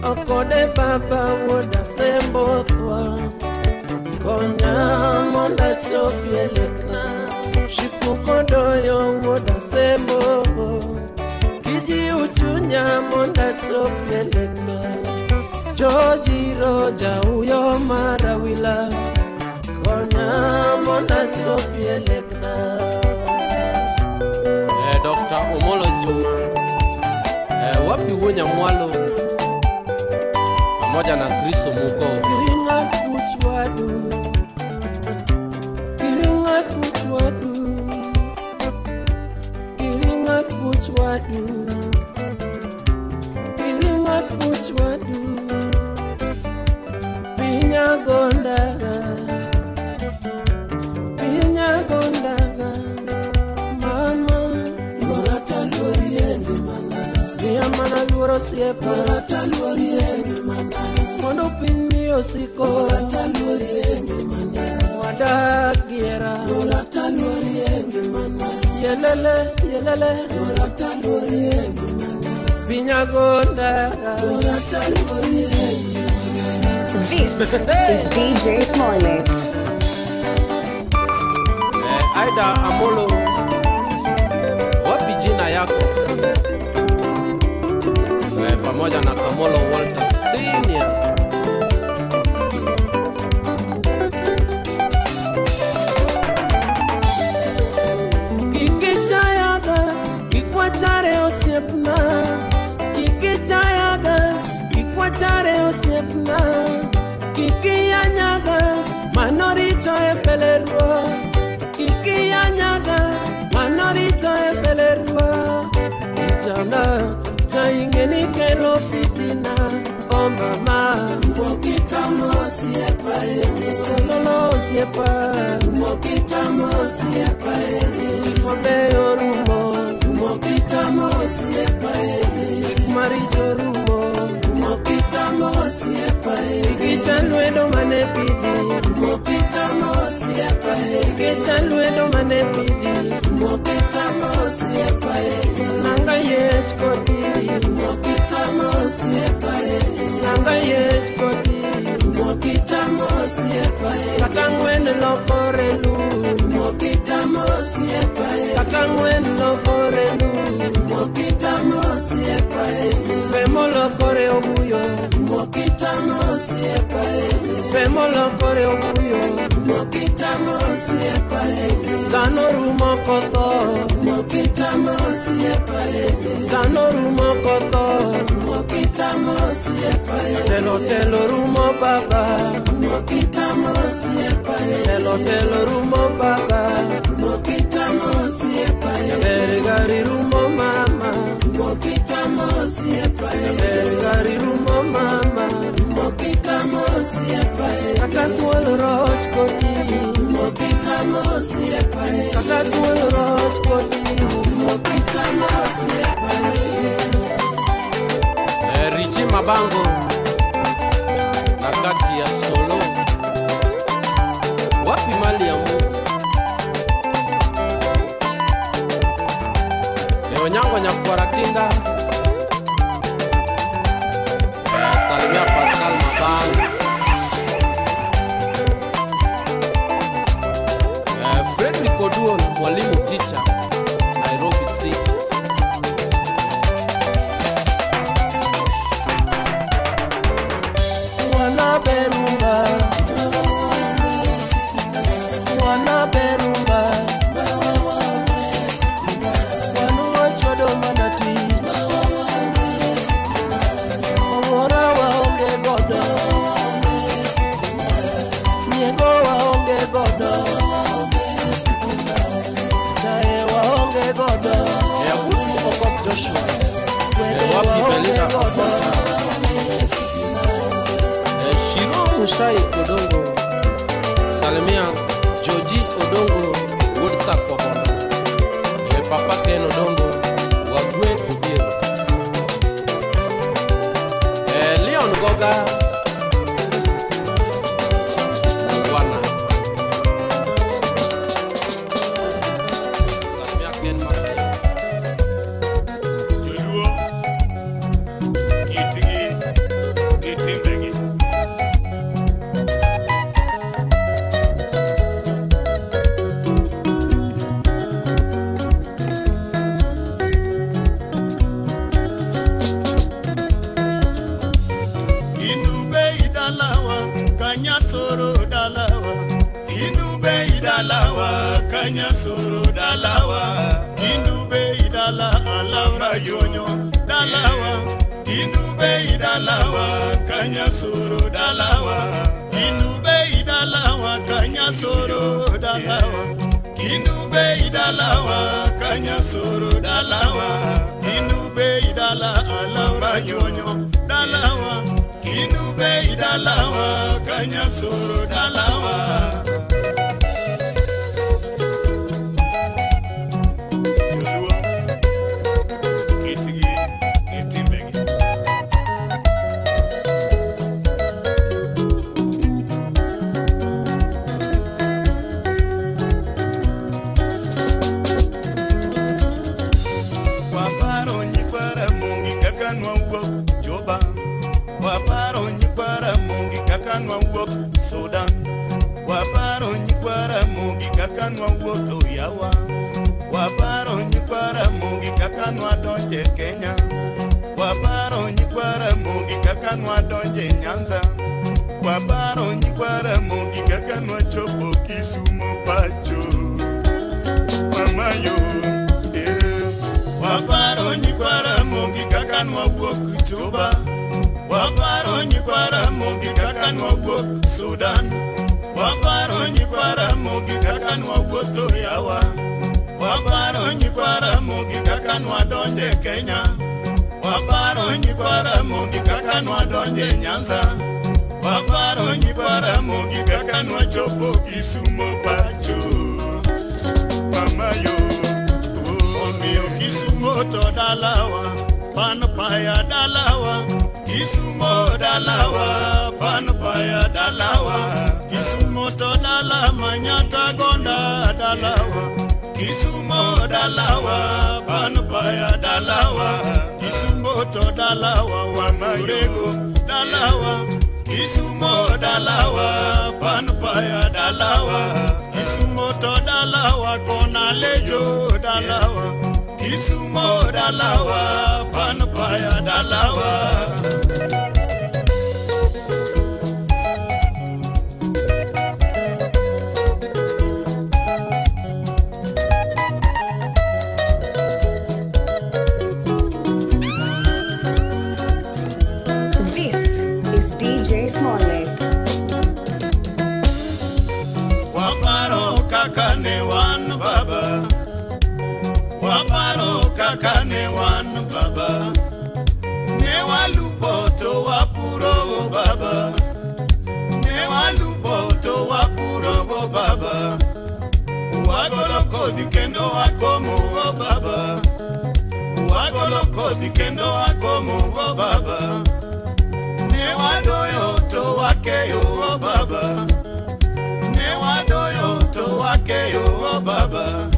Okode baba wuoda Sembo thwa, konya mondo achopi e lekna. Shipukodoyo wuoda Sembo, kijiu chunya mondo achopi e lekna. Joji Roja uyo marawila, konya mondo achopi e lekna. Dr. Omolo Juma, wapi Wuonya Mwalo pamoja na Chris Omuko. Kiringa kuchwadu, kiringa kuchwadu, kiringa kuchwadu, kiringa kuchwadu. Pinya gondaga, pinya gondaga, mama luora taluori e ngimana. Miya mana luoro osiepa, luora taluori e ngimana. Mondo piny mi osiko, luora taluori e ngimana. Wadak gi hera, luora taluori e ngimana. Yelele, yelele, luora taluori e ngimana. Pinya gondaga, luora taluori e ngimana. This is DJ Smollett. Aida Amolo, wapi jina yako? Pamoja na Kamolo Walter Senior. Kikichayaga, kikwachare osiepna. Kikichayaga, kikwachare osiepna. Kikiyanyaga, manoricho e mbele ruo. Kikiyanyaga, manoricho e mbele ruo. Ichana, chaingeni kelo fitina. Oh mama, mokitamo osiepa eri. Lolo osiepa, mokitamo osiepa eri. Mabeyo rumo, mokitamo osiepa eri. Gik maricho rumo, mokitamo osiepa eri. Gicha lwedo mane pidhi, mokitamo osiepa eri. Gicha lwedo mane pidhi, mokitamo osiepa eri. Nanga yech kodi, mokitamo osiepa eri. kore obuyo Mokitamo osiepa Dhano rumo kotho Mokitamo osiepa Dhano rumo kotho Mokitamo osiepa Telo telo rumo baba Mokitamo osiepa Telo telo rumo baba Mokitamo osiepa Gari gari rumo mama Mokitamo osiepa Gari gari rumo mama Mokitamo osiepa Kata thuol roch koti Mokitamo osiepa Kata thuol roch koti Mokitamo osiepa Richi Mabango na kati ya solo wapi mali ya Mungu leo nyango nyakwaratinda salimia Pascal Mabango Fredrick Oduol mwalimu teacher Nairobi City. Mwana berumba Mwana berumba Wanu wachodo mana tich Omora waonge godo Nyiego waonge godo Chae waonge godo Agutu Okot Joshua wapi Belinda Okota Shiro Mushai Odongo salimia Joji Odongo Woodsack Wabondo Papa Ken Odongo Wagwe Obiero Leon Goga Wana salimia Ken Makia Joluo kitgi gi timbegi Indube idalawa kanyasoro dalawa Indube idalawa kanyasoro dalawa Indube idala alaura yonyo dalawa Indube idalawa kanyasoro dalawa Indube idalawa kanyasoro dalawa Indube idalawa kanyasoro dalawa Indube idala alaura yonyo dalawa Indube idalawa kanyasoro dalawa Joluo kitgi gi timbegi Waparo nyikwa Ramogi kaka nwawuok Joba Waparo nyikwa Ramogi kaka nwawuok Sudan Waparo nyikwa Ramogi kaka nwawuok Oyawa Waparo nyikwa Ramogi kaka nwadonje Kenya Waparo nyikwa Ramogi kaka nwadonje Nyanza Waparo nyikwa Ramogi kaka nwachopo Kisumo pacho Mamayo Waparo nyikwa Ramogi kaka nwawuok Juba Waparo nyikwa Ramogi kaka nwawuok Sudan Waparo nyikwa Ramogi kaka nwawuotho Yawa Waparo nyikwa Ramogi kaka nwadonje Kenya Waparo nyikwa Ramogi kaka nwadonje Nyanza Waparo nyikwa Ramogi kaka nwachopo Kisumo pacho Mamayo Omiyo Kisumo to dalawa pan paya dalawa Kisumo dalawa pan paya dalawa Kisumo to dala manyata gonda dalawa Kisumo dalawa pan paya dalawa Kisumo to dalawa wamarego dalawa Kisumo dalawa pan paya dalawa Kisumo to dalawa kona lejo dalawa Kisumo dalawa pan paya dalawa. kodhi kendo wakomo o baba. Wagolo kodhi kendo wakomo o baba. Ne wadoyo to wakeyo o baba. Ne wadoyo to wakeyo o baba.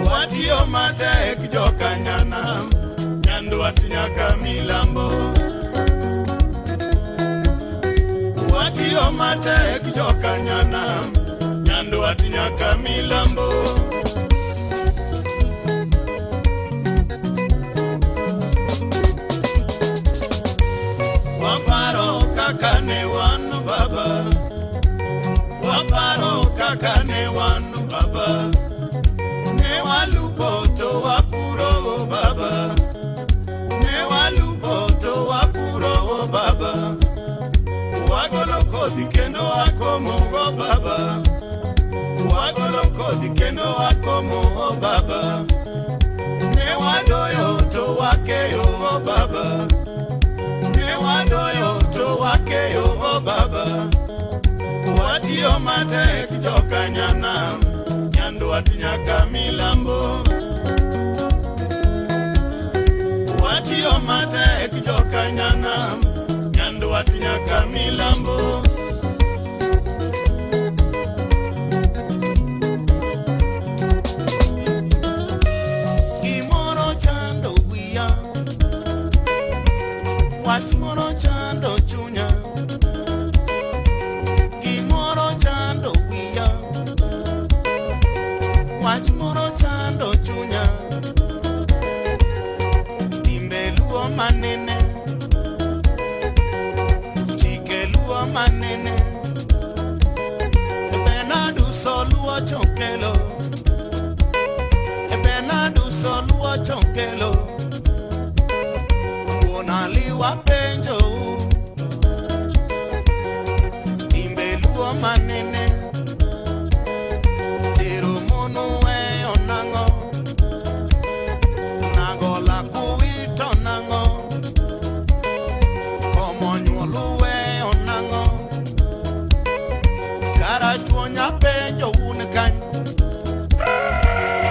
Watiyo matek jokanyanam, Nyandwat nyaka milambo. Watiyo matek jokanyanam, Nyandwat nyaka milambo. Waparo kaka ne wan baba. Waparo kaka ne wan baba. Ne walupo to wapuro o baba. Ne walupo to wapuro o baba. Wagolo kodhi kendo wakomo o baba. Wagolo kodhi kendo wakomo o baba. Ne wadoyo to wakeyo o baba. Ne wadoyo to wakeyo o baba. Watiyo matek jokanyanam, Nyandwat nyaka milambo. Watiyo matek jokanyanam, Nyandwat nyaka milambo. Gimoro chando wiya, wach moro chando chunya. Gimoro chando wiya, wach moro chando chunya. Timbe luo manene, chike luo manene. Bernardo soluo chonkelo, Bernardo soluo chonkelo. Wuonaliwa penjo u, timbe luo manene. Tero monu weyo nang'o, nago laku wito nang'o, komo nyuol uweyo nang'o. Karachuonya penjo un kany,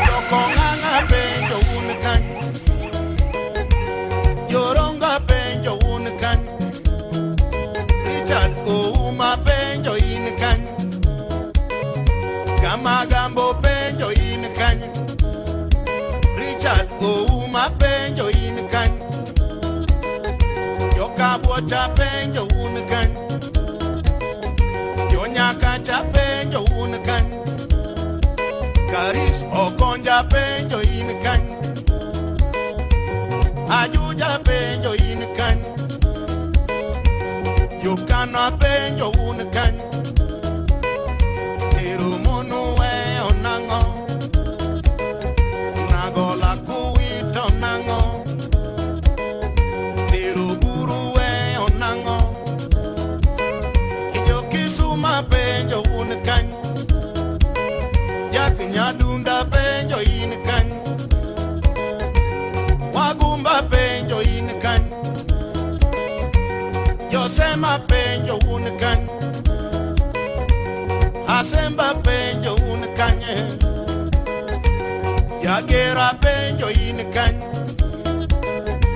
jokong'ang'a penjo un kany, Joronga penjo un kany, Richard Ouma penjo in kany, Kamagambo penjo in kany, Richard Ouma penjo in kany, Jokabwocha penjo un kany, Jonyakacha penjo un kany, Karis Okonja penjo in kany, Ajuja penjo in kany, Yokana penjo un kany. Tero monu weyo nang'o, nago laku wito nang'o, tero buru weyo nang'o. Jokisuma penjo un kany, Jack Nyadunda penjo in kany, Wagumba penjo in kany, Josema penjo un kany, Asemba penjo un kanye, Jagera penjo in kany,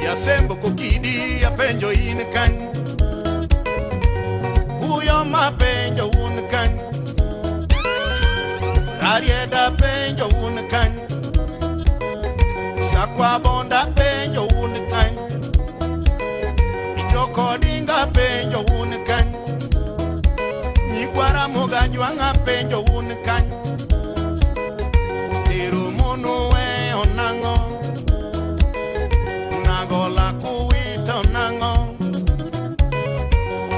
Yasembo kokidi apenjo in kany, Uyoma penjo un kany, Rarieda penjo un kany, Sakwa bonda penjo un kany, Jokodinga penjo un kany, Nyikwara Mogajwang'a penjo un kany. Tero monu weyo nang'o, nago laku wito nang'o,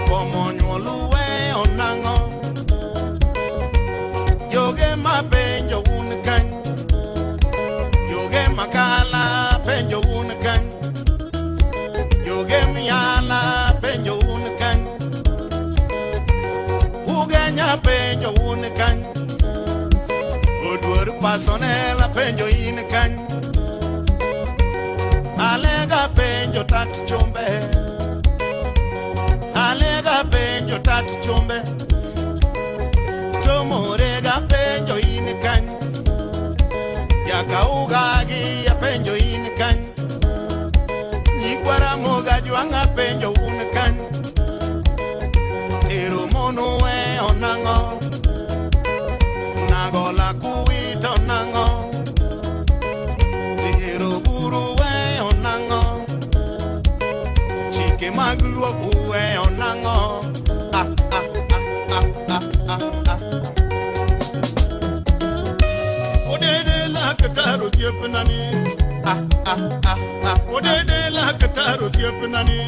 komo nyuol uweyo nang'o. Joge ma penjo un kany, Joge makala penjo un kany, Joge miala penjo un kany, Ugenya penjo un kany, Oduor pasonela penjo in kany, Alega penjo tat chumbe, Alega penjo tat chumbe, Tomorega penjo in kany. Odede laktar osiepnani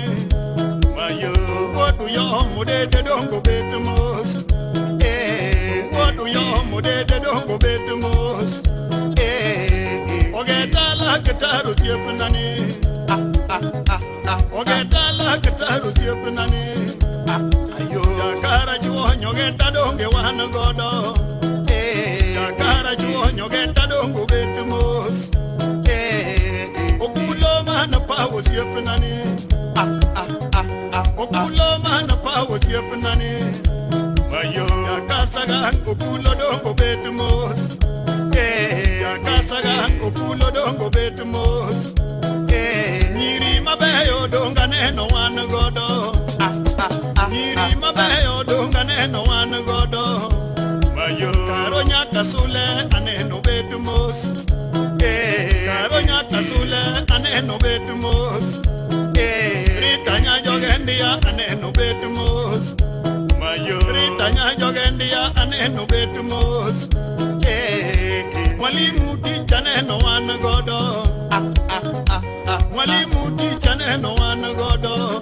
mayo wuodu yom odede dongo bet mos wuodu yom odede dongo bet mos Ogeta laktar osiepnani Ogeta laktar osiepnani ayo Jakara chuonyo ogeta donge wan godo Jakara chuonyo ogeta dongo bet mos Okulo mana pa osiepnani Okulo mana pa osiepnani mayo Yakasagan okulo dongo bet mos Yakasagan okulo dongo bet mos Nyiri mabeyo donga neno wan godo Nyiri mabeyo donga neno wan godo mayo Karo nyaka sule aneno bet mos Karo nyaka sule aneno bet mos Rita nyajogendia aneno bet mos mayo Rita nyajogendia aneno bet mos Mwalimu ticha neno wan godo Mwalimu ticha neno wan godo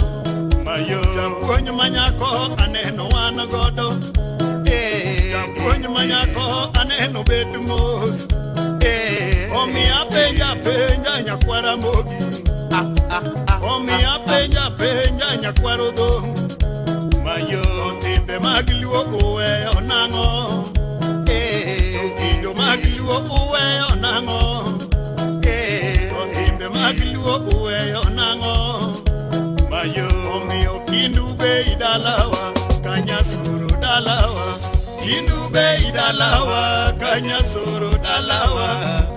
mayo Japuonj manyako aneno wan godo Japuonj manyako aneno bet mos Omiya penja penja nyakwara mogi Omiya penja penja nyakwaro dho mayo Timbe mag luo uweyo nang'o To kido mag luo uweyo nang'o To timbe mag luo uweyo nang'o mayo Omiyo kindu be idalawa kanyasoro dalawa Kindu be idalawa kanyasoro dalawa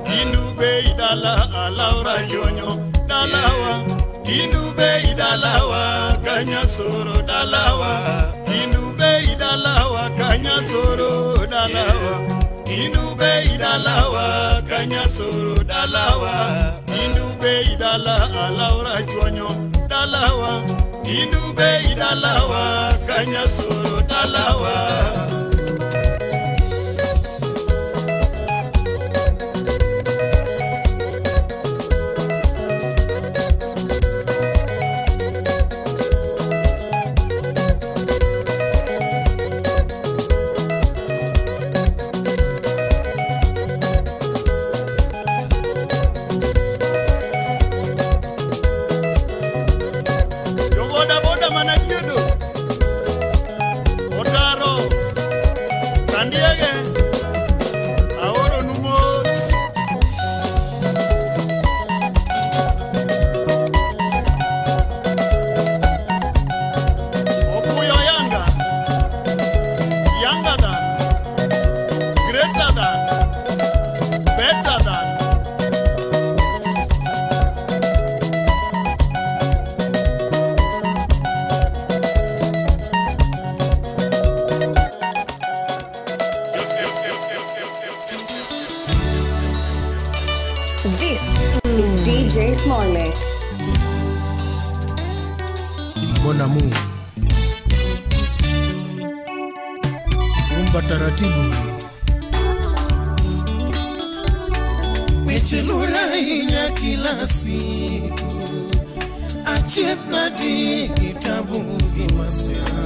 Kindu be idala alaura chonyo dalawa Kindu be idalawa kanyasoro dalawa Kindu be idalawa kanyasoro dalawa Kindu be idalawa kanyasoro dalawa Kindu be idala alaura chonyo dalawa Kindu be idalawa kanyasoro dalawa This is DJ Smollett. Mon amour. Rumba taratibu. Weche lura ahinya kila siku. Achieth nadi tabu gi masira.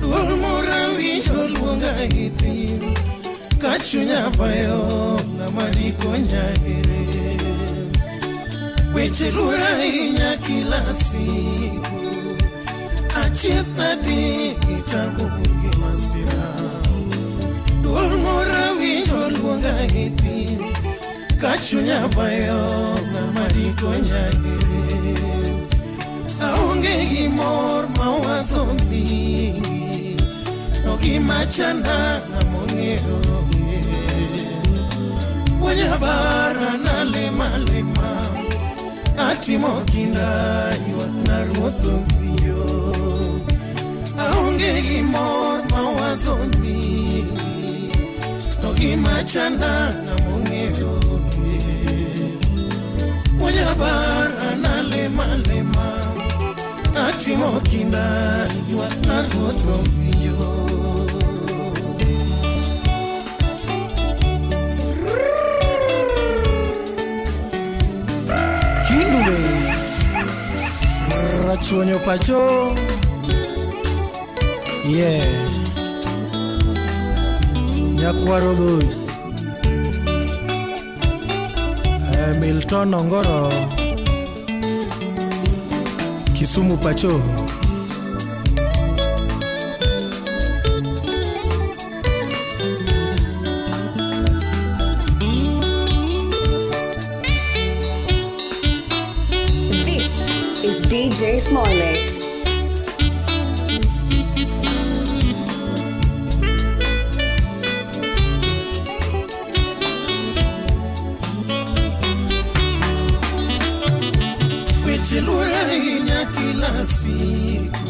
Luor mora winjo luonga gi thim. Ka chunya bayo ng'ama dikonya ere. Weche lura ahinya kila siku. Achieth nadi tabu gi masira. Luor mora winjo luonga gi thim. Ka chunya bayo ng'ama dikonya ere. Aonge gi mor ma wazo mingi. No gima chanda ng'ama ong'eyo. Wanyabara na lema lema. Atimo kinda ywak na ruoth owinjo. Aonge gi mor ma wazo mingi. To gima chanda ng'ama ong'eyo. Wanyabara na lema lema. Atimo kinda ywak na ruoth owinjo. Karachuonyo pacho. Yeah. Nyakwaro dhui. Milton Ongoro. Kisumu pacho. This is DJ Smollett. Weche kila siku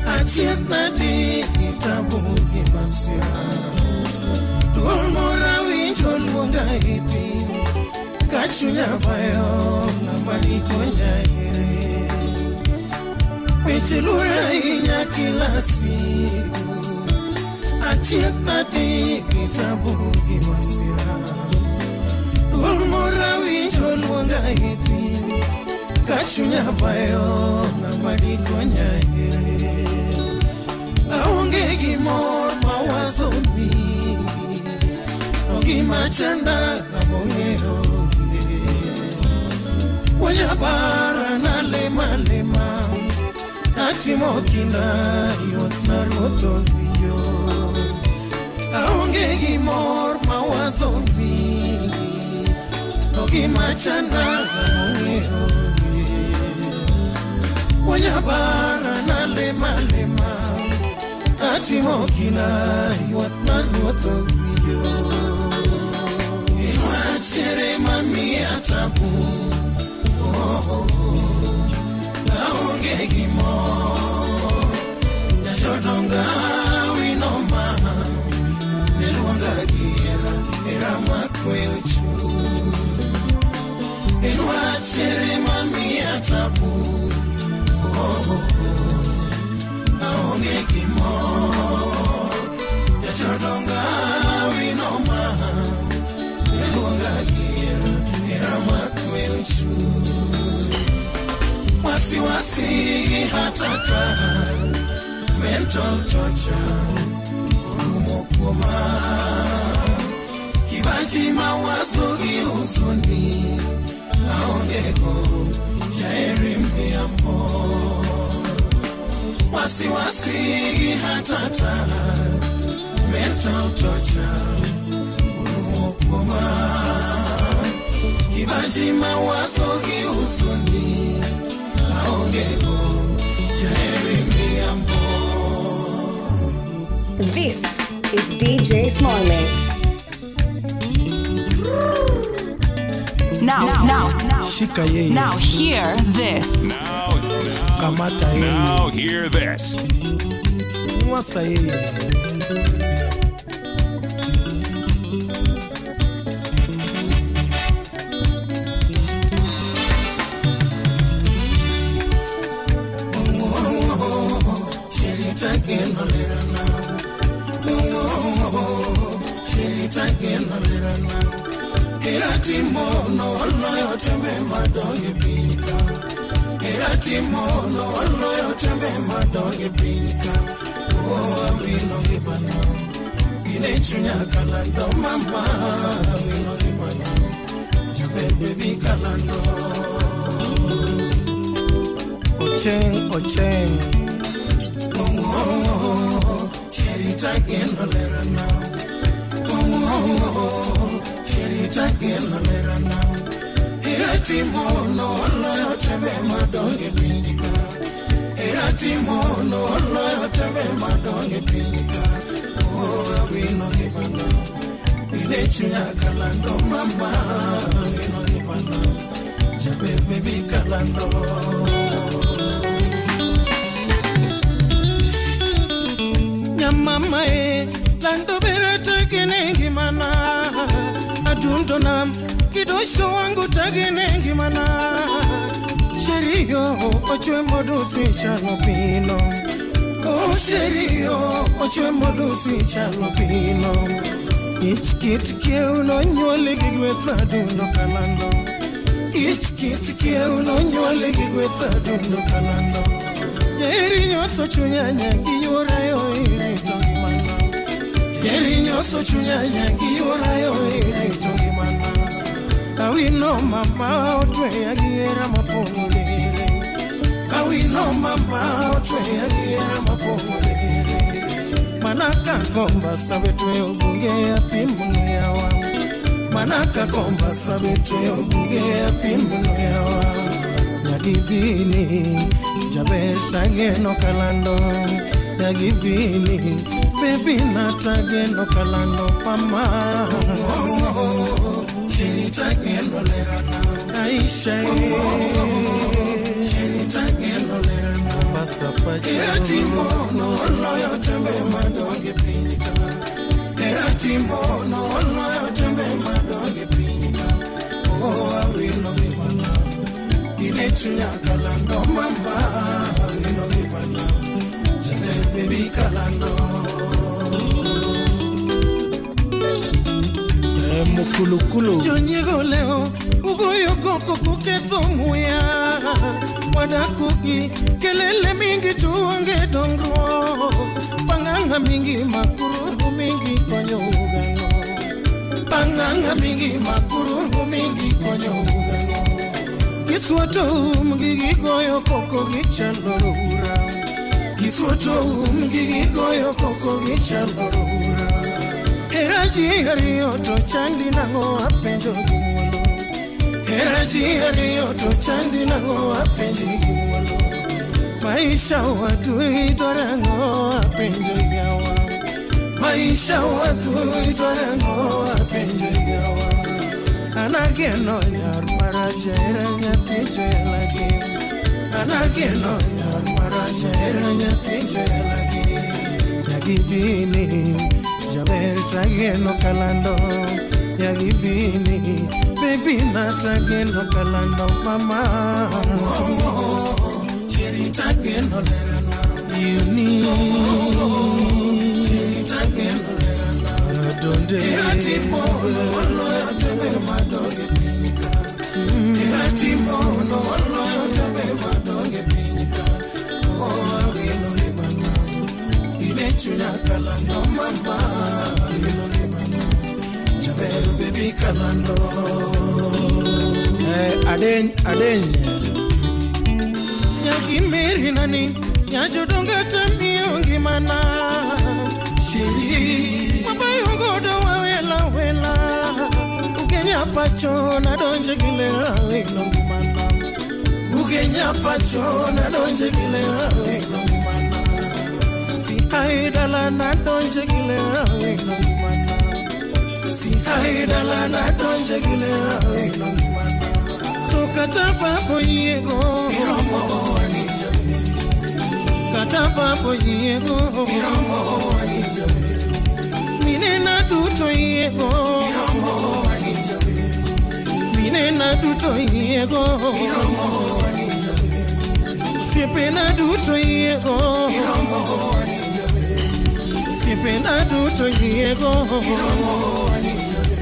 achiedh nadi kitabu gi masira duol moro awinjo luonga e thim ka chunya bayo ng'ama dikonya ere. Weche luor ahinya kila siku achiedh nadi kitabu gi masira duol moro awinjo luonga e thim ka chunya bayo ng'ama dikonya ere. Aonge gi mor mawazo mingi to gima chanda ng'ama ong'eyo onge. Wanyabara nalema lema natimo kinda ywak na ruoth owinjo. Aonge gi mor mawazo mingi to gima chanda ng'ama ong'eyo onge. Wanyabara nalema lema natimo kinda ywak na ruoth owinjo. Inwachere mamiya tabu oh, oh, oh. Aonge gi mor nyashodonga winoma niluonga gi hera hera makweyo chuny. Inwachere mamiya tabu oh, oh, oh. Aonge gi mor nyashodonga winoma niluonga gi hera hera makweyo chuny. Wasiwasi hatata mental torture orumo kuoma kibaji mawazo gi huzuni aonge go jaeri miambo. Wasiwasi hatata mental torture orumo kuoma kibaji mawazo gi huzuni aonge go jaeri miambo. This is DJ Smollett. Now, Shika yeye. Now hear this. Kamata yeye. Now hear this. Mwasa yeye. Ocheng, ocheng. Oh, oh, oh, Sherita geno lerana. Oh, oh, oh, Sherita geno lerana. Eratimo no loyo tembe madonge pinyka. Eratimo no loyo tembe madonge pinyka. Oh, awino gimana. Ile chunya kalando mama. Awino gimana. Jabebe bi kalando. Mama e lando bere tagine ngimana adundo nam kidosho wangu tagine ngimana sherio ochwe modusi chalo pino oh sherio ochwe modusi chalo pino ichkit keuno nyuole gi gweth adundo kalando Ich kit kiew nonyuole gi gweth adundo kalando. Nyeri nyoso chunya nyagi yuorayo irito ngimana. Nyeri nyoso chunya nyagi yuorayo irito ngimana. Awino mama otweya gi hera mapong'o lere. Awino mama otweya gi hera mapong'o lere. Manaka komba sabetwe obunge apimno yawa. Manaka komba sabetwe obunge apimno yawa. Nyagivini jaber tageno kalando. Nyagivini baby natageno kalando mama. Sheri tageno lerana Aisha. Sheri tageno lerana Masapacho. Eratimono oloyo tembe madonge piny ka. Eratimono oloyo tembe madonge piny ka. Oh awino ngimana. Ine chunya kalando mama. Awino ngimana. Jaber baby kalando. Mukulukulu Jonyego leo ugoyo koko kuketho muya. Wadakugi kelele mingi tuonge dongruok. Panganga mingi makuru mingi konyo ugano. Panganga mingi makuru mingi konyo ugano. Kiswato mgi goyo koko gichalo rura. Kiswato mgi goyo koko gichalo rura. Hera ji ariyo to chandi nang'o apenjo gi muolo. Hera ji ariyo to chandi nang'o apenji gi muolo. Maisha wadui dwarang'o apenjo yawa. Maisha wadui dwarang'o apenjo yawa. Anageno nyar maracha hera nyathi jalagi. Anageno nyar maracha hera nyathi jalagi. Nyagivini jaber tageno kalando. Nyagivini baby natageno kalando mama. Cheri tageno lerana Yuni. Cheri tageno lerana Donde. Eratimono oloyo tembe madonge piny ka. Eratimono oloyo tembe madonge piny ka. Oh awino ngimana. Ine chunya kalando mama. Awino ngimana. Jaber baby kalando. Adeny adeny. Nyagimeri nani nyajodonga tamiyo ngimana. Sheri mabayo godo wawela wela. Ugenya pacho nadonje gilera welo ngimana. Ugenya pacho nadonje gilera welo ngimana. Si haidala nadonje gilera welo ngimana. Si haidala nadonje gilera welo ngimana. Kata papo yego iromo wani jabe. Kata papo yego iromo wani jabe. Mine na duto yego iromo wani jabe. Mine na duto yego iromo wani jabe. Siepe na duto yego iromo wani jabe. Siepe na duto yego iromo wani jabe.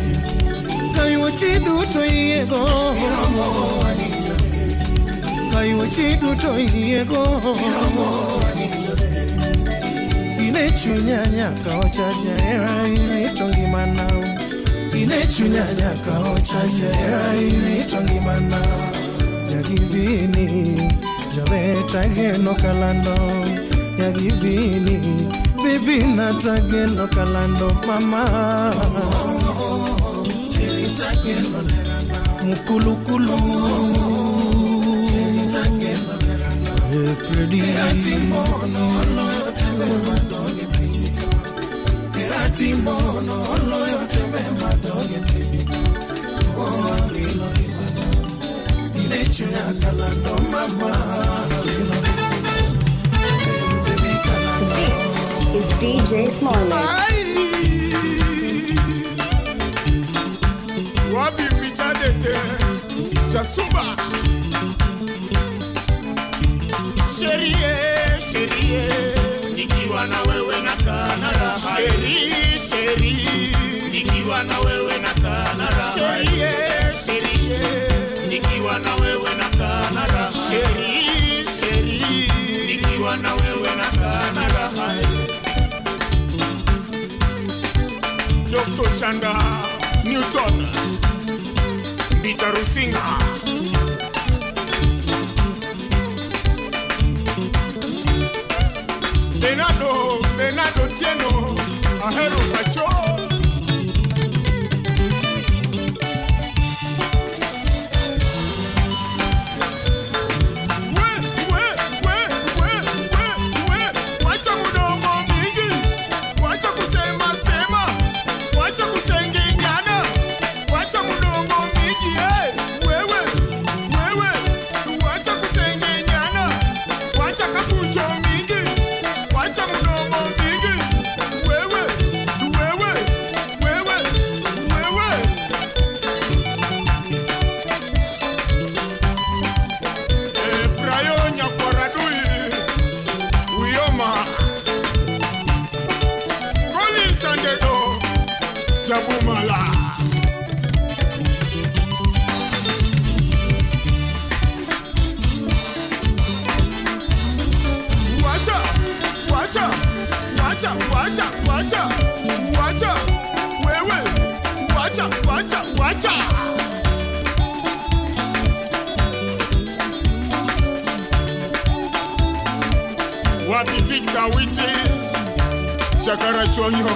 Kayuchi duto yego iromo wani jabe. Kayuchi duto yego iromo wani jabe. Ine chunya nyaka ochaje era irito ngimana. Ine chunya nyaka ochaje era irito ngimana. Nyagivini jaber tageno kalando. Nyagivini baby natageno kalando mama. Tageno lerana Mukulukulu. Cheri tageno lerana Freddy. Eratimono oloyo tembe madonge piny ka. Eratimono oloyo tembe madonge piny ka. Oh awino ngimana. Ine chunya kalando mama. Awino ngimana. Baby kalando. This is DJ Small Mix. Wabi mitadete Jasuba. Sherie, sherie, nikiwa na wewe nakaa na raha. Sherie, sherie, nikiwa na wewe nakaa na raha. Sherie, sherie, Nikiwa na wewe nakaa na raha. Sheri, sheri, nikiwa na wewe nakaa na raha. Dr. Chanda Newton Mbita Rusinga. Benado, Benado Tieno, Ahero Pacho. We, we, we, we, we, we. Wacha mudomo mingi, wacha kusema sema, wacha kusengenyana, wacha mudomo mingi, hey. Wewe, wewe, wacha kusengenyana, wacha kafucho mingi. Wacha mudomo mingi, wewe, wewe, wewe, wewe. Brayo Nyakwaradui, Uyoma, Collins Andedo, Jabumala. Wacha, wacha, wacha, wacha, wacha, wacha, wewe, wacha, wacha, wacha. Wapi Victor Witi, Chakara Chonyo.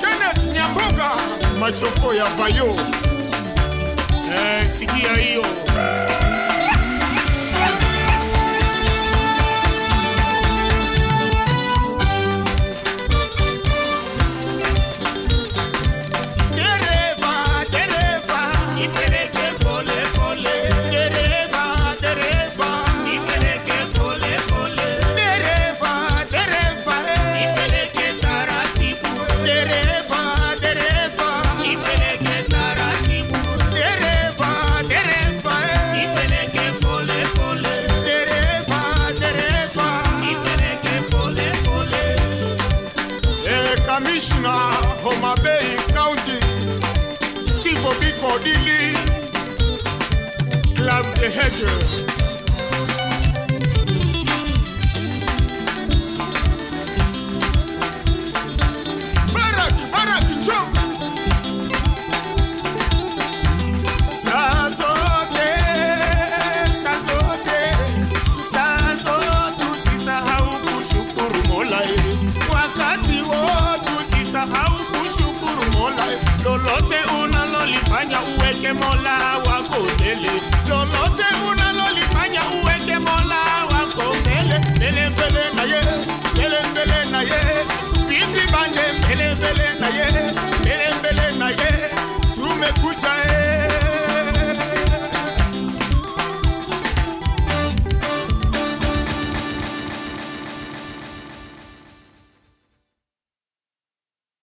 Kenneth Nyamboga, machofo ya Vayo. Sikia hiyo. Dereva, dereva, nipeleke pole pole. Dereva, dereva, nipeleke pole pole. Dereva, dereva, nipeleke taratibu. Dereva, dereva, nipeleke taratibu. Dereva, dereva, nipeleke pole pole. Dereva, dereva, nipeleke pole pole. Commissioner Homa Bay County, Steve Obiko Dili, Club the Hedge. Barak, Barak, jump. Saa zote, saa zote, saa zote usisahau kushukuru Mola. Wakati wote usisahau kushukuru Mola. Lolote unalolifanya uweke Mola wako mbele. Lolote unalolifanya uweke Mola wako mbele. Mbele mbele na ye, mbele mbele na ye. Bifi bande mbele mbele na ye.